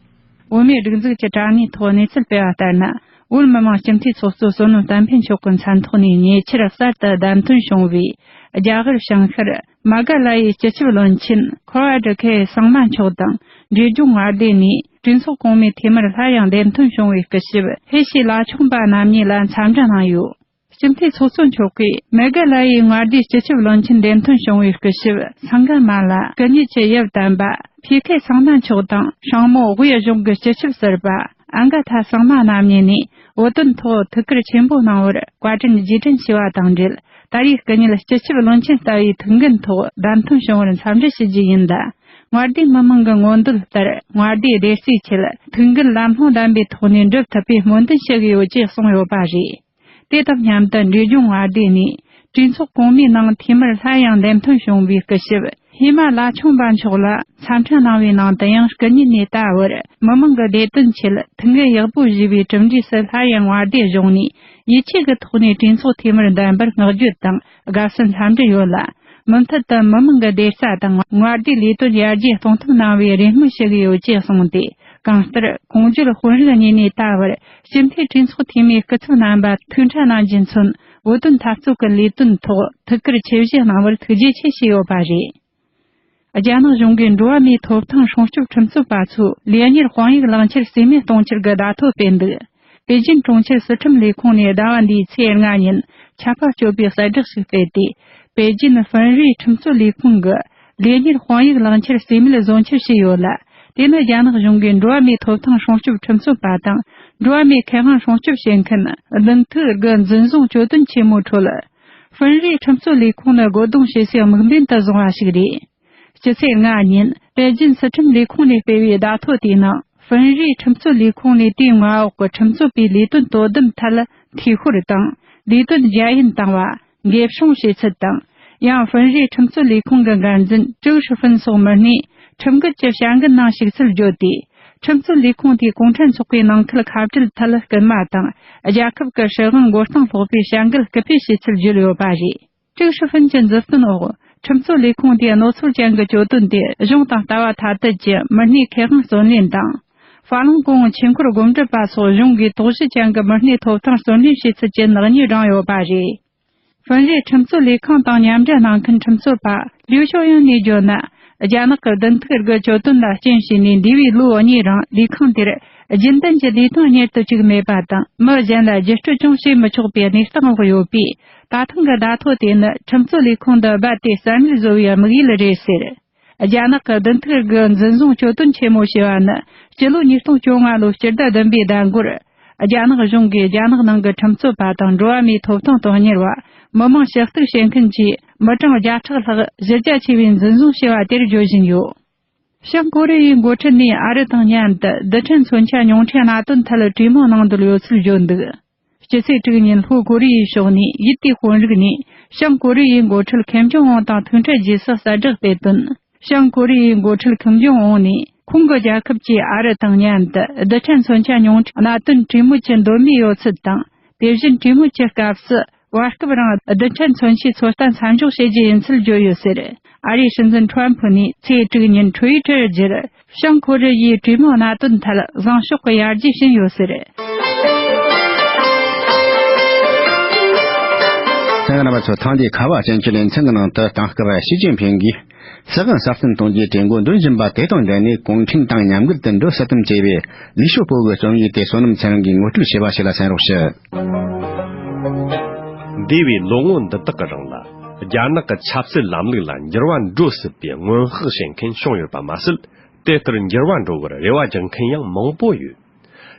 བོད་མིའི་སྒྲིག་འཛུགས་ཀྱི་དྲ་བརྙན་ཐོག་གནས་ཚུལ་སྤེལ་བ་ལྟར་ན། བོད་མི་མང་སྤྱི་འཐུས་ཚོགས་གཙོ་བསོད་ནམས་བསྟན་འཕེལ་མཆོག་གི་མཚན་ཐོག་ནས་ཉེ་ཆར་གསར་དུ་བདམས་ཐོན་བྱུང་བའི་རྒྱ་གར་བྱང་ཤར་མ་ག་ལ་ཡའི་སྤྱི་ཁྱབ་བློན་ཆེན་ཁོ་ཨ་ཌི་ཁེ་སང་མ་མཆོག་དང་། འབྲས་ལྗོངས་མངའ་སྡེ་ནས་གྲོས་ཚོགས་གོང་མའི་འཐུས་མིར་སླར་ཡང་འདེམས་ཐོན་བྱུང་བའི་སྐུ་ཞབས་ཧེ་ཤི་ལ་ཆུང་པ་རྣམ་གཉིས་ལ་འཚམས་འདྲི་གནང་ཡོད། སྤྱི་འཐུས་ཚོགས་གཙོ་མཆོག་གིས་མེ་གྷ་ལ་ཡའི་མངའ་སྡེའི་སྤྱི་ཁྱབ་བློན་ཆེན་འདེམས་ཐོན་བྱུང་བའི་སྐུ་ཞབས་སང་ག་མ་ལ། སྐུ་ཉིད་ཀྱི་ཡབ་དམ་པ་ཕི་ཁེ་སང་མ་མཆོག་དང་། སྲིང་མོ་དབུས་གཞུང་གི་སྤྱི་ཁྱབ་ཟུར་པ་ཨ་ག་ཐ་སང་མ་རྣམ་གཉིས་ནས་བོད་དོན་ཐོག་ཐུགས་ཁུར་ཆེན་པོ་གནང་བར་བཀའ་དྲིན་རྗེས་དྲན་ཞུ་བ་དང་འབྲེལ། ད་རེས་སྐུ་ཉིད་སྤྱི་ཁྱབ་བློན་ཆེན་ལྟ་བུའི་ཐུགས་འགན་ཐོག་བདམས་ཐོན་བྱུང་བར་འཚམས་འདྲི་ཞུ་རྒྱུ་ཡིན་ལ། མངའ་སྡེའི་མི་མང་གི་མངོན་འདོད་ལྟར་མངའ་སྡེའི་བདེ་རྩའི་ཆེད་ཐུགས་འགན་ལམ་ལྷོང་ལྡན་པའི་ཐོག་ནས་འགྲུབ་ཐུབ་པའི་སྨོན་འདུན་ཞུ་གི་ཡོད་ཅེས་གསུངས་ཡོད་པ་རེད། དེ་དང་མཉམ་དུ་འབྲས་ལྗོངས་མངའ་སྡེ་ནས་གྲོས་ཚོགས་གོང་མའི་ནང་འཐུས་མིར་སླར་ཡང་འདེམས་ཐོན་བྱུང་བའི་སྐུ་ཞབས་ཧི་མ་ལ་ཆུང་པ་མཆོག་ལ་འཚམས་འདྲི་གནང་བའི་ནང་དུ་ཡང་། སྐུ་ཉིད་ནས་ད་བར་མི་མང་གི་བདེ་དོན་ཆེད་ཐུགས་འགན་ཡག་པོ་བཞེས་པའི་གྲུབ་འབྲས་སུ། སླར་ཡང་མངའ་སྡེ་གཞུང་ནས་ཡིད་ཆེས་ཀྱི་ཐོག་ནས་གྲོས་ཚོགས་འཐུས་མིར་འདེམས་པར་བསྔགས་བརྗོད་དང་དགའ་བསུ་འཚམས་འདྲི་ཡོད་ལ། མུ་མཐུད་དུ་མི་མང་གི་བདེ་རྩ་དང་མངའ་སྡེའི་ལས་དོན་ཡར་རྒྱས་གཏོང་ཐབས་གནང་བའི་རེ་སྨོན་ཞུ་གི་ཡོད་ཅེས་གསུངས་ཏེ། གང་ལྟར་གོང་བརྗོད་དཔོན་རིགས་གཉིས་ནས་ད་བར་སྤྱི་འཐུས་གྲོས་ཚོགས་འཐུས་མིའི་སྐུ་ཚབ་རྣམ་པ་ཐུགས་ཕྲ་གནང་རྒྱུ་མཚོན། བོད་དོན་འཐབ་རྩོད་ཀྱི་ལས་དོན་ཐོག་ཐུགས་ཁུར་ཆེ་བཞེས་གནང་བར་ཐུགས་རྗེ་ཆེ་ཞུས་ཡོད་པ་རེད། རྒྱ་ནག་གཞུང་གིས་འགྲོ་བ་མིའི་ཐོབ་ཐང་སྲུང་སྐྱོབ་ཁྲིམས་རྩོད་པ་ཚོའི་ལས་གཉེར་དཔང་ཡིག་ལག་འཁྱེར་རྩིས་མེད་གཏོང་ཕྱིར་གྱི་བརྡ་ཐོ་སྤེལ་འདུག་པེ་ཅིན་གྲོང་ཁྱེར་སྲིད་ཁྲིམས་ལས་ཁུངས་ནས་ཟླ་བ་འདིའི་ཚེས་ལྔ་ཉིན་ཆད་པ་གཅོད་པའི་གསལ་བསྒྲགས་ཤིག་སྤེལ་ཏེ། པེ་ཅིན་ཧྥུན་རུའི་ཁྲིམས་རྩོད་ལས་ཁུངས་ཀྱི་ལས་གཉེར་དཔང་ཡིག་ལག་འཁྱེར་རྩིས་མེད་བཟོ་འཆར་བྱས་ཡོད་ལ། དེ་ནི་རྒྱ་ནག་གཞུང་གིས་འགྲོ་བ་མིའི་ཐོབ་ཐང་སྲུང་སྐྱོབ་ཁྲིམས་རྩོད་པ་དང་འགྲོ་བ་མིའི་ཁེ་དབང་སྲུང་སྐྱོབ་བྱེད་མཁན་བདུན་ཐིག་གི་འཛིན་བཟུང་གྱོད་དོན་ཆེན་མོའི་ཁྲོད། ཧྥུན་རུའི་ཁྲིམས་རྩོད་ལས་ཁུངས་ནི་རྒོལ་རྡུང་བྱེད་སའི་དམིགས་འབེན་དུ་བཟུང་བ་ཞིག་རེད། སྤྱི་ཚེས་ལྔ་ཉིན་པེ་ཅིན་སྲིད་ཁྲིམས་ལས་ཁུངས་ནས་སྤེལ་བའི་བརྡ་ཐོ་དེའི་ནང་། ཧྥུན་རུའི་ཁྲིམས་རྩོད་ལས་ཁུངས་ནས་དེའི་མངའ་འོག་གི་ཁྲིམས་རྩོད་པའི་ལས་དོན་དོ་དམ་ཐད་འཐུས་ཤོར་དང་ལས་དོན་རྒྱ་ཡན་བཏང་བ། འགེབས་སྲུང་བྱེད་ཚུལ་དང་། ཡང་ཧྥུན་རུའི་ཁྲིམས་རྩོད་ལས་ཁུངས་ཀྱི་འགན་འཛིན་ཀྲུའུ་ཧྲི་ཧྥུན་སོགས་མི་སྣས་ཁྲིམས་འགལ་གྱི་བྱ་འགུལ་ནང་ཞུགས་ཚུལ་བརྗོད་དེ། ཁྲིམས་རྩོད་ལས་ཁུངས་དེས་གུང་ཁྲན་ཚོགས་པའི་ནང་ཁུལ་ཁ་བྲལ་ཐད་སྐུལ་མ་དང་། རྒྱལ་ཁབ་ཀྱི་སྲིད་དབང་མགོ་རྟིང་སློག་པའི་བྱ་འགུལ་སྐུལ་སྤེལ་བྱེད་ཚུལ་བརྗོད་ཡོད་པ་རེད། ཀྲུའུ་ཧྲི་ཧྥུན་གྱི་མཛུབ་སྟོན་འོག་ཁྲིམས་རྩོད་ལས་ཁུངས་དེས་གནོད་འཚེ་ཅན་གྱི་གྱོད་དོན་དེ་གཞུང་དང་ལྟ་བ་ཐ་དད་ཀྱི་མི་སྣའི་ཁེ་དབང་བརྩོན་ལེན་དང་། ཧྥ་ལུང་ཀོང་ཆོས་འཁོར་སྒོམ་སྒྲུབ་པ་སོགས་གཞུང་གིས་དོགས་གཞི་ཅན་གྱི་མི་སྣའི་ཐོབ་ཐང་བརྩོན་ལེན་བྱེད་ཚུལ་གྱི་ནག་ཉེས་བགྲངས་ཡོད་པ་རེད། ཧྥུན་རུའི་ཁྲིམས་རྩོད་ལས་ཁང་དང་མཉམ་འབྲེལ་གནང་མཁན་ཁྲིམས་རྩོད་པ་ལིའུ་ཞའོ་ཡོན་ནས་བརྗོད་ན། རྒྱ་ནག་གི་བདུན་ཐིག་དགུ་གྱོད་དོན་ལ་རྐྱེན་བྱས་ནས་འདས་པའི་ལོ་གཉིས་རིང་ལས་ཁང་དེར་རྒྱུན་ལྡན་གྱི་ལས་དོན་གཉེར་དུ་བཅུག་མེད་པ་དང་། མི་གཞན་ལ་རྒྱུ་སྤྲོད་ཀྱང་བྱེད་མི་ཆོག་པའི་གནས་སྟངས་འོག་ཡོད་པས། ད་ཐེངས་ཀྱི་བརྡ་ཐོ་དེ་ནི་ཁྲིམས་རྩོད་ལས་ཁུངས་འདི་རྦད་དེ་རྩ་མེད་བཟོ་བའི་དམིགས་ཡུལ་རེད་ཟེར། རྒྱ་ནག་གི་བདུན་ཐིག་དགུ་འཛིན་བཟུང་གྱོད་དོན་ཆེན་མོ་ཞེས་པ་ནི། སྤྱི་ལོ་ཉིས་སྟོང་བཅོ་ལྔ་ལོའི་སྤྱི་ཟླ་བདུན་པའི་ཟླ་འགོར། རྒྱ་ནག་གཞུང་གིས་རྒྱ་ནག་ནང་གི་ཁྲིམས་རྩོད་པ་དང་འགྲོ་བ་མིའི་ཐོབ་ཐང་དོན་གཉེར་བ། མི་མང་ཞུ་གཏུག་བྱེད་མཁན་བཅས་མི་གྲངས་བརྒྱ་ཕྲག་ལྷག་གཞི་རྒྱ་ཆེ་བའི་འཛིན་བཟུང་བྱས་པ་དེར་བརྗོད་བཞིན་ཡོད། བྱང་ཀོ་རི་ཡའི་འགོ་ཁྲིད་ནས་ཨ་རི་དང་མཉམ་དུ་རྡུལ་ཕྲན་མཚོན་ཆ་ཉུང་འཕྲིའི་གནད་དོན་ཐད་གྲོས་མོལ་གནང་འདོད་ཡོད་ཚུལ་བརྗོད་འདུག་སྤྱི་ཚེས་དྲུག་ཉིན་ལྷོ་ཀོ་རི་ཡའི་ཕྱོགས་ནས་ཡུལ་དེའི་དཔོན་རིགས་ནས་བྱང་ཀོ་རི་ཡའི་འགོ་ཁྲིད་ཁེམ་ཇོང་ཨུན་དང་ཐུག་འཕྲད་རྗེས་སུ་གསལ་བསྒྲགས་སྤེལ་དོན། བྱང་ཀོ་རི་ཡའི་འགོ་ཁྲིད་ཁེམ་ཇོང་ཨུན་ནས་ཁོང་གི་རྒྱལ་ཁབ་ཀྱིས་ཨ་རི་དང་མཉམ་དུ་རྡུལ་ཕྲན་མཚོན་ཆ་ཉུང་འཕྲིའི་གནད་དོན་གྲོས་མོལ་གྱི་འདོད་མོས་ཡོད་ཚུལ་དང་། དེ་བཞིན་གྲོས་མོལ་གྱི་སྐབས་སུ་བར་སྐབས་རང་རྡུལ་ཕྲན་མཚོན་ཆའི་ཚོད་ལྟ་མཚམས་འཇོག་བྱེད་རྒྱུ་ཡིན་ཚུལ་བརྗོད་ཡོད་ཟེར། ཨ་རིའི་སྲིད་འཛིན་ཁྲོམ་ཕུ་ནས་ཚེས་དྲུག་ཉིན་ཁྲུའི་ཊར་བརྒྱུད། བྱང་ཀོ་རི་ཡའི་གྲོས་མོལ་གནད་དོན་ཐད་བཟང་ཕྱོགས་ཀྱི་ཡར་རྒྱས་ཕྱིན་ཡོད་ཟེར། གསན་མཁན་རྣམ་པ་ཚོ། ཐེངས་འདིའི་ཁ་བ་ཅན་གྱི་ལེ་ཚན་གྱི་ནང་དུ་དེང་སྐབས་ཞི་ཅིན་ཕིང་གིས་སྲིད་དབང་གསར་བརྩམས་གཏོང་རྒྱུའི་གྲོས་འགོ་འདོན་བཞིན་པ་དེ་དང་འབྲེལ་ནས། གུང་ཁྲན་ཏང་མཉམ་འགུལ་དུ་འགྲོ་སྲིད་དམ་ཅེས་པའི་ལི་ཤོ་པོ་གི་རྩོམ་ཡིག་དེ་བསོད་ནམས་ཚེ་རིང་གིས་ངོ་སྤྲོད་བྱས་པ་ཞིག་ལ་གསན་རོགས་ཞུ། འདས་པའི་ལོ་ངོ་འདི་དག་གི་རིང་ལ། རྒྱ་ནག་གི་ཆབ་སྲིད་ལམ་ལུགས་ལ་འགྱུར་བ་འགྲོ་སྲིད་པའི་སྔོན་དཔག་བྱེད་མཁན་བྱུང་ཡོད་པ་མ་ཟད། དེ་ལྟར་འགྱུར་བ་འགྲོ་བར་རེ་བ་རྒྱག་མཁན་ཡང་མང་པོ་ཡོད།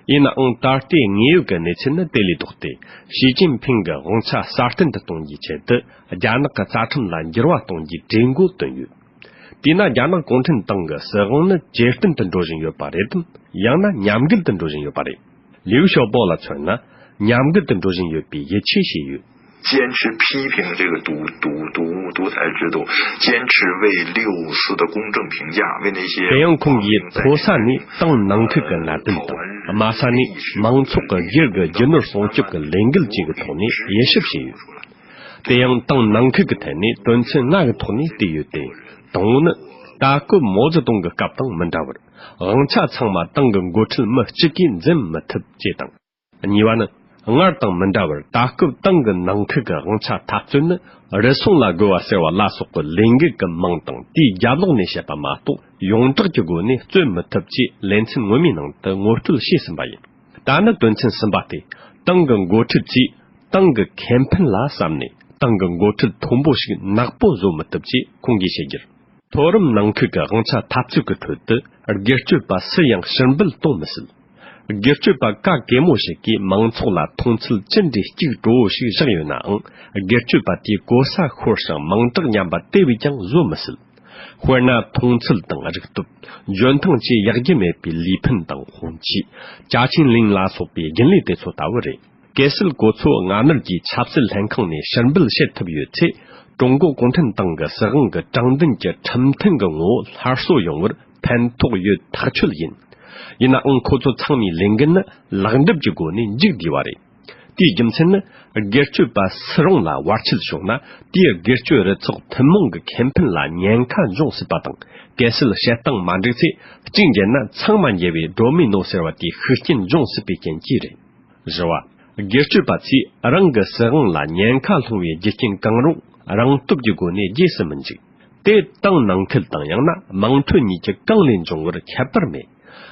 ཡིན་ནའང་། ད་ལྟའི་དངོས་ཡོད་ཀྱི་གནས་ཚུལ་ནི་དེ་ལས་ལྡོག་སྟེ། ཞི་ཅིན་ཕིང་གི་དབང་ཆ་སྲ་བརྟན་དུ་གཏོང་རྒྱུའི་ཆེད་དུ། རྒྱ་ནག་གི་རྩ་ཁྲིམས་ལ་འགྱུར་བ་གཏོང་རྒྱུའི་གྲོས་འགོ་བཏོན་ཡོད། དེས་ན། རྒྱ་ནག་གུང་ཁྲན་ཏང་གི་སྲིད་དབང་ནི་ཇེ་བརྟན་དུ་འགྲོ་བཞིན་ཡོད་པ་རེད་དམ། ཡང་ན་ཉམས་རྒུད་དུ་འགྲོ་བཞིན་ཡོད་པ་རེད། ལིའུ་ཞའོ་པོ་ལ་མཚོན་ན། ཉམས་རྒུད་དུ་འགྲོ་བཞིན་ཡོད་པའི་ཡིད་ཆེས་བྱས་ཡོད། 坚持批评这个独独独独裁制度，坚持为六四的公正评价，为那些 དེ་ཡང་ཁོང་གིས་མཐོ་ས་ནས་ཏང་ནང་ཁུལ་གྱི་གནད་དོན་དང་། དམའ་ས་ནས་མང་ཚོགས་ཀྱི་སྒེར་གྱི་རྒྱུ་ནོར་སྲུང་སྐྱོབ་ཀྱི་ལས་འགུལ་བཅས་ཀྱི་ཐོག་ནས་དབྱེ་ཞིབ་བྱས་ཡོད། དེ་ཡང་ཏང་ནང་ཁུལ་གྱི་ཐད་ནས་དོན་ཚན་ལྔ་གི་ཐོག་ནས་བལྟས་ཡོད་དེ། དང་པོ་ནི། ད་སྐབས་མའོ་ཙེ་ཏུང་གི་སྐབས་དང་མི་འདྲ་བར། དབང་ཆ་ཚང་མ་ཏང་གི་འགོ་ཁྲིད་མི་གཅིག་གིས་འཛིན་མི་ཐུབ་ཅེས་དང་། གཉིས་པ་ནི། སྔར་དང་མི་འདྲ་བར་ད་སྐབས་ཏང་གི་ནང་ཁུལ་གྱི་དབང་ཆ་འཐབ་རྩོད་ནི། རུལ་སུངས་ལ་རྒོལ་བ་ཟེར་བ་ལ་སོགས་ཀྱི་ལས་འགུལ་གྱི་མིང་དང་དེའི་རྒྱབ་ལོགས་ནས་བཤད་པ་མ་གཏོགས། ཡོངས་གྲགས་ཀྱི་སྒོ་ནས་རྩོད་མི་ཐུབ་ཅེས་ལེ་ཚན་སྔོན་མའི་ནང་དུ་ངོ་སྤྲོད་བྱས་ཟིན་པ་ཡིན། ད་ནི་དོན་ཚན་གསུམ་པ་སྟེ། ཏང་གི་འགོ་ཁྲིད་ཚོས་ཏང་གི་ཁེ་ཕན་ལ་བསམ་ནས་ཏང་གི་འགོ་ཁྲིད་མཐོན་པོ་ཞིག་ནག་པོ་བཟོ་མི་ཐུབ་ཅེས་ཁོང་གིས་བཤད་རྒྱུར། མཐོ་རིམ་ནང་ཁུལ་གྱི་དབང་ཆ་འཐབ་རྩོད་ཀྱི་ཁྲོད་དུ། སྒེར་གཅོད་པ་སུ་ཡང་ཕྱིར་འབུད་གཏོང་མི་སྲིད། སྒེར་གཅོད་པ་ག་གེ་མོ་ཞིག་གིས་མང་ཚོགས་ལ་མཐོང་ཚུལ་ཅི་འདྲའི་གཅིག་བྲོ་བོ་ཞིག་བཞག་ཡོད་ནའང་། སྒེར་གཅོད་པ་དེས་གོ་ས་ཤོར་ཞིང་མིང་གྲགས་ཉམས་པ་དེ་བས་ཀྱང་བཟོ་མི་སྲིད། དཔེར་ན། མཐོང་ཚུལ་དང་རིག་སྟོབས། འཇོན་ཐང་བཅས་ཡག་རྒྱུ་མེད་པའི་ལུས་ཕུན་དང་དཔུང་སྐྱེས། ཅ་ཆིང་ལིན་ལ་སོགས་པའི་རྒྱུན་ལས་དེ་ཚོ་ལྟ་བུ་རེད། གལ་སྲིད་ཁོ་ཚོ་སྔ་སྣུར་གྱིས་ཆབ་སྲིད་ལྷན་ཁང་ནས་ཕྱིར་འབུད་བྱེད་ཐུབ་ཡོད་ཚེ། ཀྲུང་གོ་གུང་ཁྲན་ཏང་གི་སྲིད་དབང་གི་དྲང་བདེན་གྱི་ཁྲིམས་མཐུན་གྱི་ངོ་བོ་སླར་གསོ་ཡོང་བར་ཕན་ཐོགས་ཡོད་ཐག་ཆོད་ཡིན། ཡིན་ནའང་ཁོ་ཚོ་ཚང་མའི་ལས་འགན་ནི་ལེགས་འགྲུབ་ཀྱི་སྒོ་ནས་མཇུག་བསྡུས་པ་རེད། དེའི་རྒྱུ་མཚན་ནི། སྒེར་གཅོད་པ་སུ་རུང་ལ་བར་ཆད་བྱུང་ན། དེས་སྒེར་གཅོད་རུ་ཚོགས་ཐུན་མོང་གི་ཁེ་ཕན་ལ་ཉེན་ཁ་འབྱུང་སྲིད་པ་དང་། གལ་སྲིད་བྱེད་སྟངས་མ་འགྲིག་ཚེ། གཅིག་འགྱེལ་ན་ཚང་མ་འགྱེལ་བའི་སྒྲོན་མེ་ནོ་ཟེར་བ་དེའི་ཤུགས་རྐྱེན་འབྱུང་སྲིད་པའི་རྐྱེན་གྱིས་རེད། བཞི་བ། སྒེར་གཅོད་པ་ཚོས་རང་གི་སྲིད་དབང་ལ་ཉེན་ཁ་སློང་བའི་རྒྱུ་རྐྱེན་གང་རུང་རང་སྟོབས་ཀྱི་སྒོ་ནས་རྗེས་སུ་མི་འཇུག་དེ་ཏང་ནང་ཁུལ་དང་ཡང་ན་དམངས་ཁྲོད་གཉིས་ཀྱི་གང་ལས་འབྱུང་བར་ཁྱད་པར་མེད།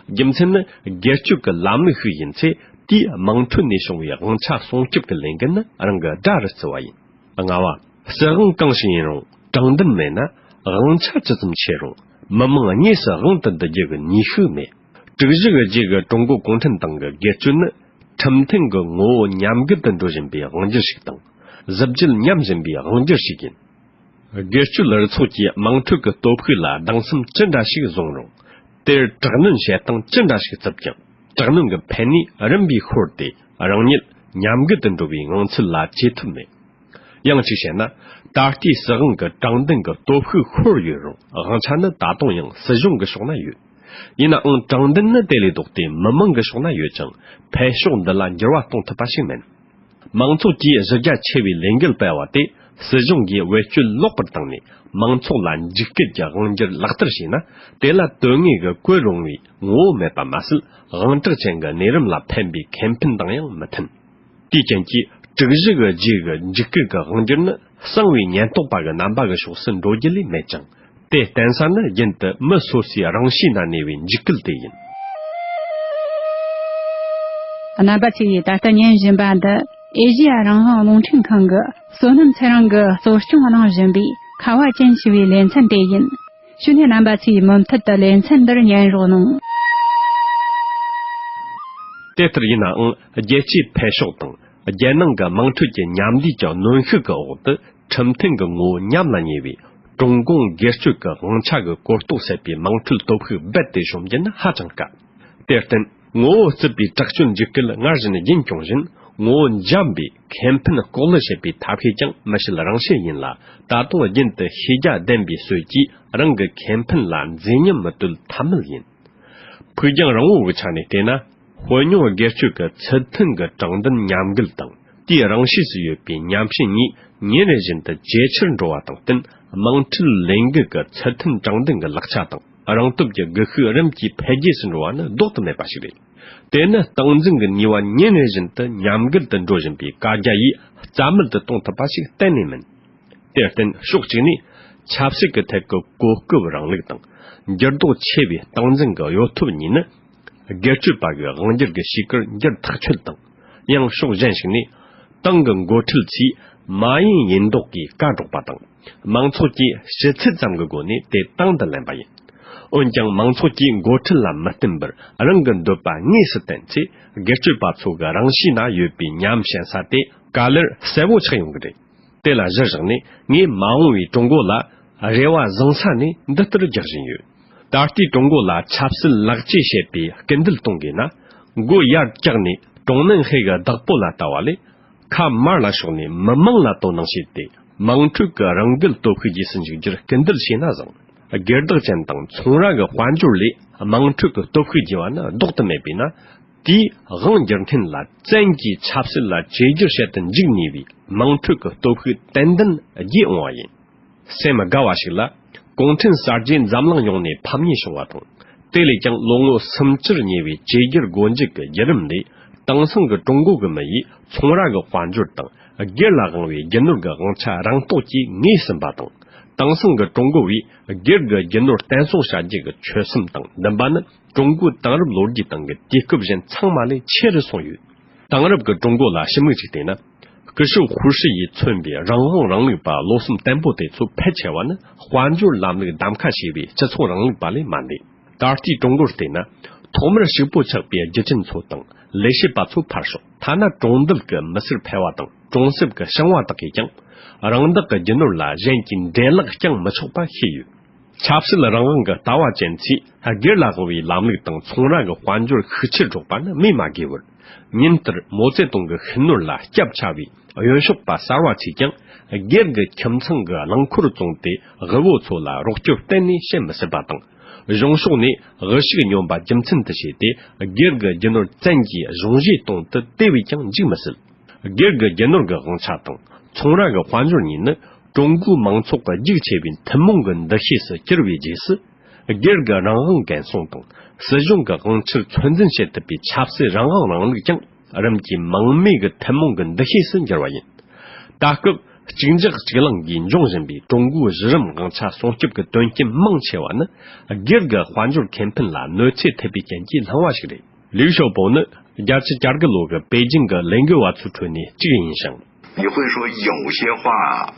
རྒྱུ་མཚན་ནི་སྒེར་གཅོད་ཀྱི་ལམ་ལུགས་ཤིག་ཡིན་ཚེ། དེས་དམངས་ཁྲོད་ནས་བྱུང་བའི་དབང་ཆ་སྲུང་སྐྱོབ་ཀྱི་ལས་འགན་ནི་རང་གི་དགྲ་རུ་བརྩི་བ་ཡིན། ལྔ་བ། སྲིད་དབང་གང་ཞིག་ཡིན་རུང་དྲང་བདེན་མེད་ན། དབང་ཆ་ཇི་ཙམ་ཆེ་རུང་མི་མང་དངོས་སུ་དབང་དུ་འདུ་རྒྱུ་གི་ནུས་ཤུགས་མེད། དྲུག་བཞི་གི་རྗེས་ཀྱི་ཀྲུང་གོ་གུང་ཁྲན་ཏང་གི་སྒེར་གཅོད་ནི། ཁྲིམས་མཐུན་གྱི་ངོ་བོ་ཉམས་རྒུད་དུ་འགྲོ་བཞིན་པའི་དབང་སྒྱུར་ཞིག་དང་། གཟི་བརྗིད་ཉམས་བཞིན་པའི་དབང་སྒྱུར་ཞིག་ཡིན། སྒེར་གཅོད་རུ་ཚོགས་ཀྱིས་དམངས་ཁྲོད་ཀྱི་སྟོབས་ཤུགས་ལ་སྡང་སེམས་ཅི་འདྲ་ཞིག་བཟུང་རུང་། དེར་དྲག་གནོན་བྱེད་སྟངས་ཅི་འདྲ་ཞིག་བརྩིབས་ཀྱང་། དྲག་གནོན་གྱི་ཕན་ནུས་རིམ་པས་ཤོར་ཏེ། རང་ཉིད་ཉམས་རྒུད་དུ་འགྲོ་བའི་ངང་ཚུལ་ལ་བཅོས་ཐབས་མེད། ཡང་གཅིག་བཤད་ན། ད་ལྟའི་སྲིད་དབང་གི་དྲང་བདེན་གྱི་སྟོབས་ཤུགས་ཤོར་ཡོད་རུང་། དབང་ཆ་ནི་ད་དུང་ཡང་སྲིད་གཞུང་གི་ཕྱོགས་ན་ཡོད། ཡིན་ནའང་། དྲང་བདེན་ནི་དེ་ལས་ལྡོག་སྟེ་མི་མང་གི་ཕྱོགས་ན་ཡོད་ཅིང་། འཕེལ་ཕྱོགས་འདི་ལ་འགྱུར་བ་གཏོང་ཐུབ་པ་ཞིག་མིན། མང་ཚོགས་ཀྱིས་གཞི་རྒྱ་ཆེ་བའི་ལས་འགུལ་སྤེལ་བ་དེ། སྲིད་གཞུང་གིས་བེད་སྤྱོད་ལོག་པར་བཏང་ནས། མང་ཚོགས་ལ་འཇིགས་སྐུལ་གྱི་དབང་སྒྱུར་ལག་བསྟར་བྱས་ན། དེ་ལ་དོན་དངོས་ཀྱི་གོད་རུང་བའི་ངོ་བོ་མེད་པ་མ་ཟད། དབང་གྲགས་ཅན་གྱི་གནས་རིམ་ལ་ཕན་པའི་ཁེ་ཕན་དང་ཡང་མི་མཐུན། དེའི་རྐྱེན་གྱིས། དྲུག་བཞི་གི་རྗེས་ཀྱི་འཇིགས་སྐུལ་གྱི་དབང་སྒྱུར་ནི། གསང་བའི་ཉེན་རྟོག་པ་གི་རྣམ་པ་གི་ཕྱོགས་སུ་འགྲོ་རྒྱུ་ལས་མེད་ཅིང་། དེ་བརྟེན་ས་ནི་རྒྱུན་དུ་མི་སོ་སོའི་རང་གཤིས་ན་གནས་པའི་འཇིགས་སྐུལ་དེ་ཡིན། རྣམ་པ་ཚོས་ད་ལྟ་ཉན་བཞིན་པ་འདི་ཨེ་ཤེ་ཡ་རང་དབང་རླུང་འཕྲིན་ཁང་གི་བསོད་ནམས་ཚེ་རིང་གིས་གཙོ་སྐྱོང་གནང་བཞིན་པའི་ཁ་བ་ཅན་ཞེས་པའི་ལེ་ཚན་དེ་ཡིན། ཞུ་ནས་རྣམ་པ་ཚོས་མུ་མཐུད་དུ་ལེ་ཚན་འདིར་ཉན་རོགས་གནང་། དེ་ལྟར་ཡིན་ནའང་། རྒྱལ་སྤྱིའི་འཕེལ་ཕྱོགས་དང་། རྒྱལ་ནང་གི་དམངས་ཁྲོད་ཀྱི་མཉམ་ལས་ཀྱི་གནོན་ཤུགས་ཀྱི་འོག་ཏུ། ཁྲིམས་མཐུན་གྱི་ངོ་བོ་ཉམས་ལ་ཉེ་བའི་ཀྲུང་གུང་སྒེར་གཅོད་ཀྱི་དབང་ཆ་གི་གོ་རྟོགས་ཟད་པའི་དམངས་ཁྲོད་སྟོབས་ཤུགས་རྦད་དེ་གཞོམ་རྒྱུ་ནི་ཧ་ཅང་དཀའ། དེར་བརྟེན། ངོ་བོ་རྩིབ་པའི་དྲག་སྤྱོད་འཇིགས་སྐུལ་སྔར་བཞིན་རྒྱུན་སྐྱོང་བཞིན། ངོ་བོ་འཇམ་པའི་ཁེ་ཕན་ལྐོག་ལུ་བྱེད་པའི་ཐབས་ཤེས་ཀྱང་མི་བྱེད་རང་བྱེད་ཡིན་ལ། ད་དུང་རྒྱུན་དུ་ཤེས་རྒྱ་ལྡན་པའི་སྲོལ་གྱིས་རང་གི་ཁེ་ཕན་ལ་མཛེས་ཉམས་མི་གཏོད་ཐབས་མེད་ཡིན། ཕུགས་རྒྱང་རིང་བོ་གི་ཆ་ནས་བལྟས་ན། དཔོན་ཉུང་སྒེར་གཅོད་ཀྱི་ཚུལ་མཐུན་གྱི་དྲང་བདེན་ཉམས་རྒུད་དང་། དེའི་རང་གཤིས་སུ་ཡོད་པའི་ཉམས་ཞེན་གཉིས་ཉིན་རེ་བཞིན་དུ་ཇེ་ཆེར་འགྲོ་བ་དང་བསྟུན། དམངས་ཁྲོད་ལས་འགུལ་གྱི་ཚུལ་མཐུན་དྲང་བདེན་གྱི་ལག་ཆ་དང་། རང་སྟོབས་ཀྱི་སྒུལ་ཤུགས་རིམ་གྱིས་འཕེལ་རྒྱས་སུ་འགྲོ་བ་ནི་ལྡོག་ཏུ་མེད་པ་ཞིག་རེད། དེ་ནི་སྟངས་འཛིན་གྱི་ནུས་པ་ཉིན་རེ་བཞིན་དུ་ཉམས་རྒུད་དུ་འགྲོ་བཞིན་པའི་བཀའ་རྒྱ་ཡིས་རྩ་མེད་དུ་གཏོང་ཐུབ་པ་ཞིག་གཏན་ནས་མིན། དེར་བརྟེན། ཕྱོགས་གཅིག་ནས་ཆབ་སྲིད་ཀྱི་ཐད་ཀྱི་གོ་སྐབས་རིང་ལུགས་དང་། འགྱུར་ལྡོག་ཆེ་བའི་སྟངས་འཛིན་གྱི་གཡོ་ཐབས་གཉིས་ནི། སྒེར་གཅོད་པ་གི་དབང་སྒྱུར་གྱི་བྱེད་སྒོར་འགྱུར་ཐག་ཆོད་དང་། ཡང་ཕྱོགས་གཞན་ཞིག་ནས། ཏང་གི་འགོ་ཁྲིད་ཚོས་ མ་ཡིན་ཡིན་མདོག་གིས་བཀའ་སྒྲོག་པ་དང་། མང་ཚོགས་ཀྱིས་ཞུ་ཚིག་ཙམ་གྱི་སྒོ་ནས་དེ་དང་དུ་ལེན་པ་ཡིན། འོན་ཀྱང་མང་ཚོགས་ཀྱིས་འགོ་ཁྲིད་ལ་མི་བརྟེན་པར་རང་གི་འདོད་པ་དངོས་སུ་བསྟན་ཚེ། སྒེར་གཅོད་པ་ཚོ་གི་རང་གཤིས་ན་ཡོད་པའི་ཉམས་ཞན་ས་དེ་ག་ལེར་གསལ་བོ་ཆགས་ཡོང་གི་རེད། དེ་ལ་གཞི་བཞག་ནས་ངས་མ་འོངས་པའི་ཀྲུང་གོ་ལ་རེ་བ་བཟང་ས་ནས་འདི་ལྟར་རྒྱག་བཞིན་ཡོད། ད་ལྟའི་ཀྲུང་གོ་ལ་ཆབ་སྲིད་ལེགས་བཅོས་བྱེད་པའི་སྐུལ་འདེད་གཏོང་དགོས་ན། མགོ་ཡར་བཀྱགས་ནས་ཀྲུང་ནན་ཧེ་གི་བདག་པོ་ལ་ལྟ་བ་ལས། ཁ་མར་ལ་ཕྱོགས་ནས་མི་མང་ལ་དོ་སྣང་བྱས་ཏེ། དམངས་ཁྲོད་ཀྱི་རང་འགུལ་སྟོབས་ཤུགས་རྗེས་སུ་འཇུག་རྒྱུར་སྐུལ་འདེད་བྱས་ན་བཟང་། སྒེར་བདག་ཅན་དང་ཚོང་ར་གི་དཔལ་འབྱོར་ལས་དམངས་ཁྲོད་ཀྱི་སྟོབས་ཤུགས་རྒྱས་པ་ནི་ལྡོག་ཏུ་མེད་པས་ན། དེའི་དབང་སྒྱུར་མཁན་ལ་བཙན་གྱིས་ཆབ་སྲིད་ལ་བཅོས་བསྒྱུར་བྱེད་དུ་འཇུག་ནུས་པའི་དམངས་ཁྲོད་ཀྱི་སྟོབས་ཤུགས་ཏན་ཏན་རྒྱས་འོང་བ་ཡིན། སེམས་དགའ་བ་ཞིག་ལ། གུང་ཁྲན་གསར་བརྗེ་འཛམ་གླིང་ཡོངས་ནས་ཕམ་ཉེས་བྱུང་བ་དང་། དེ་ལས་ཀྱང་ལོ་ངོ་སུམ་ཅུར་ཉེ་བའི་བཅོས་བསྒྱུར་སྒོ་འབྱེད་ཀྱི་བརྒྱུད་རིམ་ལས། དེང་སང་གི་ཀྲུང་གོ་གི་མི་ཡིས་ཚོང་ར་གི་དཔལ་འབྱོར་དང་སྒེར་ལ་དབང་བའི་རྒྱུ་ནོར་གྱི་དབང་ཆ་རང་རྟོགས་ཀྱིས་ངོས་ཟིན་པ་དང་། དེང་སང་གི་ཀྲུང་གོ་བས་སྒེར་གྱི་རྒྱུ་ནོར་བརྟན་སྲུང་བྱ་རྒྱུ་གི་ཆོད་སེམས་དང་འདུན་པ་ནི། ཀྲུང་གོའི་དེང་རབས་ལོ་རྒྱུས་སྟེང་གི་དུས་སྐབས་གཞན་ཚང་མ་ལས་ཆེ་རུ་སོང་ཡོད། དེང་རབས་ཀྱི་ཀྲུང་གོ་ལ་ཞིབ་མོ་གཅིག་བལྟས་ན། སྐུ་ཞབས་ཧུའུ་ཧྲི་ཡིས་མཚོན་པའི་རང་དབང་རིང་ལུགས་པ་བློ་སེམས་བརྟན་པོ་དེ་ཚོ་ཕལ་ཆེ་བ་ནི་དཔལ་འབྱོར་ལམ་ལུགས་གདམ་ཁ་བྱས་པའི་སྤྱི་ཚོགས་རིང་ལུགས་པ་ལས་མ་འདས། ད་ལྟའི་ཀྲུང་གོར་བལྟས་ན། ཐོག་མར་ཕྱུག་པོ་ཆགས་པའི་རྒྱུ་ཆེན་ཚོ་དང་ལས་བྱེད་པ་ཚོ་ཕར་ཞོག་ཐ་ན་གྲོང་རྡལ་གྱི་མི་སེར་ཕལ་བ་དང་གྲོང་གསེབ་ཀྱི་ཞིང་བ་དག་གིས་ཀྱང་། རང་བདག་གི་རྒྱུ་ནོར་ལ་གཞན་གྱི་འདྲེ་ལག་བརྐྱང་མི་ཆོག་པ་ཤེས་ཡོད། ཆབ་སྲིད་རང་དབང་གི་ལྟ་བ་ཅན་ཚོས་སྒེར་ལ་དབང་བའི་ལམ་ལུགས་དང་ཚོང་ར་གི་དཔལ་འབྱོར་ཤུགས་ཆེར་སྒྲོག་པ་ནི་སྨོས་མ་དགོས་པར། ཉིན་ལྟར་མའོ་ཙེ་ཏུང་གི་ཤུགས་ནོར་ལ་སྐྱབས་ཆ་བའི་གཡོན་ཕྱོགས་པ་གསར་བ་ཚོས་ཀྱང་སྒེར་གྱི་ཁྱིམ་ཚང་གི་རླངས་འཁོར་བཙོངས་ཏེ་དབུལ་བོ་ཚོ་ལ་རོགས་སྐྱོབ་གཏན་ནས་བྱེད་མི་སྲིད་པ་དང་། གཞུང་ཕྱོགས་ནས་དབུལ་ཕྱུག་སྨྱོན་པ་རྒྱུ་མཚན་དུ་བྱས་ཏེ་སྒེར་གྱི་རྒྱུ་ནོར་བཙན་གྱིས་གཞུང་བཞེས་གཏོང་དུ་དེ་བས་ཀྱང་འཇུག་མི་སྲིད། སྒེར་གྱི་རྒྱུ་ནོར་གྱི་དབང་ཆ་དང་ཚོང་ར་གི་དཔལ་འབྱོར་གཉིས་ནི་ཀྲུང་གོའི་མང་ཚོགས་ཀྱི་རྒྱུགས་ཆེ་བའི་ཐུན་མོང་གི་འདུ་ཤེས་སུ་གྱུར་བའི་རྗེས་སུ། སྒེར་གྱི་རང་དབང་འགན་སྲུང་དང་སྲིད་གཞུང་གི་དབང་ཆར་ཚོད་འཛིན་བྱེད་ཐུབ་པའི་ཆབ་སྲིད་རང་དབང་རིང་ལུགས་ཀྱང་རིམ་གྱིས་མིང་མེད་ཀྱི་ཐུན་མོང་གི་འདུ་ཤེས་སུ་འགྱུར་བ་ཡིན། ད་སྐབས་གཅིག་འཇགས་གཅིག་ལངས་ཀྱིས་འབྱུང་བཞིན་པའི་ཀྲུང་གོའི་གཞི་རིམ་དབང་ཆ་སྲུང་སྐྱོབ་ཀྱི་དོན་རྐྱེན་མང་ཆེ་བ་ནི་སྒེར་གྱི་དཔལ་འབྱོར་ཁེ་ཕན་ལ་གནོད་འཚེ་ཐེབས་པའི་རྐྱེན་གྱིས་བསླངས་པ་ཞིག་རེད། ལིའུ་ཞའོ་པོ་ནི་བརྒྱད་ཅུ་གྱ་དགུ་ལོ་གི་པེ་ཅིང་གི་ལས་འགུལ་བ་ཚོའི་ཁྲོད་ནས་གཅིག་ཡིན་ཞིང་། 你会说有些话。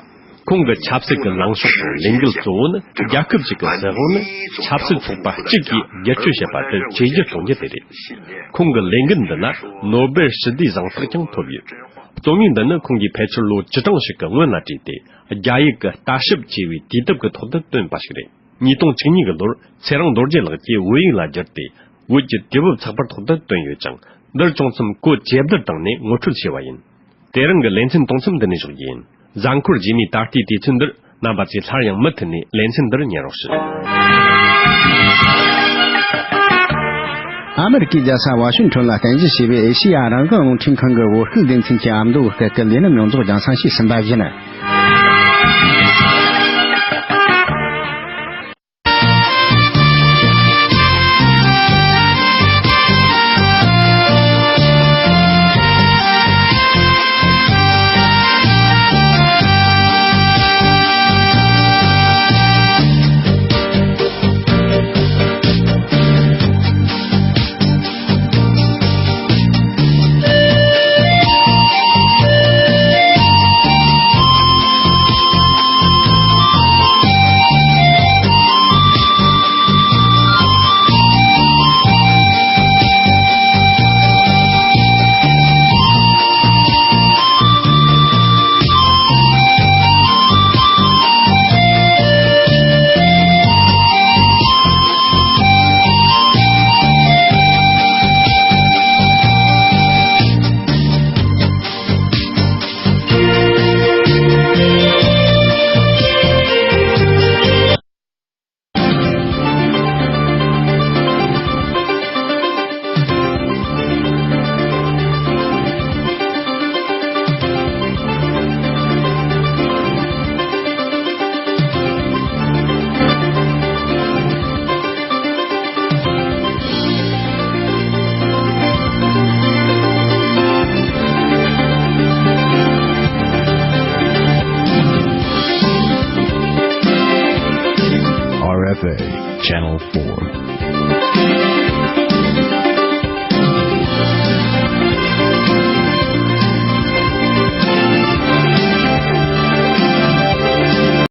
ཁོང་གི་ཆབ་སྲིད་ཀྱི་ལངས་ཕྱོགས་དང་ལས་འགུལ་གཙོ་བོ་ནི་རྒྱལ་ཁབ་ཅིག་གི་སྲིད་དབང་ནི་ཆབ་སྲིད་ཚོགས་པ་གཅིག་གིས་བསྒྱུར་བཅོས་བྱེད་པ་དེར་བཅོས་བསྒྱུར་གཏོང་རྒྱུ་དེ་རེད། ཁོང་གི་ལས་འགུལ་འདི་ལ་ནོ་སྦེལ་ཞི་བདེའི་གཟེངས་རྟགས་ཀྱང་ཐོབ་ཡོད། རྩོམ་ཡིག་འདི་ནི་ཁོང་གིས་ཕལ་ཆེར་ལོ་བཅུ་གྲངས་ཤིག་གི་སྔོན་ལ་བྲིས་ཏེ། རྒྱ་ཡིག་གི་ལྟ་ཞིབ་ཅེས་པའི་དུས་དེབ་ཀྱི་ཐོག་ཏུ་བཏོན་པ་ཞིག་རེད། ཉིས་སྟོང་བཅུ་གཉིས་ཀྱི་ལོར་ཚེ་རིང་རྡོ་རྗེ་ལགས་ཀྱིས་བོད་ཡིག་ལ་བསྒྱུར་ཏེ། བོད་ཀྱི་དུས་བབ་ཚགས་པར་ཐོག་ཏུ་བཏོན་ཡོད་ཅིང་། འདིར་ཅུང་ཙམ་གོ་ཇེ་བསྡུར་བཏང་ནས་ངོ་སྤྲོད་བྱས་པ་ཡིན། དེ་རིང་གི་ལེ་ཚན་གཏོང་མཚམས་འདི་ནས་ཞོག་རྒྱུ་ཡིན། གཟའ་འཁོར་རྗེས་མའི་ད་ལྟའི་དུས་ཚོད་འདིར་རྣམ་པ་ཚོས་སླར་ཡང་མུ་མཐུད་ནས་ལེ་ཚན་འདིར་ཉན་རོགས་ཞུ། ཨ་མེ་རི་ཀའི་རྒྱལ་ས་ཝ་ཤིང་ཊོན་ལ་རྟེན་གཞི་བྱས་པའི་ཨེ་ཤེ་ཡ་རང་དབང་རླུང་འཕྲིན་ཁང་གི་བོད་ཕྱོགས་སྡེ་ཚན་གྱི་ཨ་མདོ་བོད་སྐད་ཀྱི་ལས་རིམ་ཡོངས་རྫོགས་རྒྱང་སྲིང་ཞུས་ཟིན་པ་ཡིན། R F A Channel four.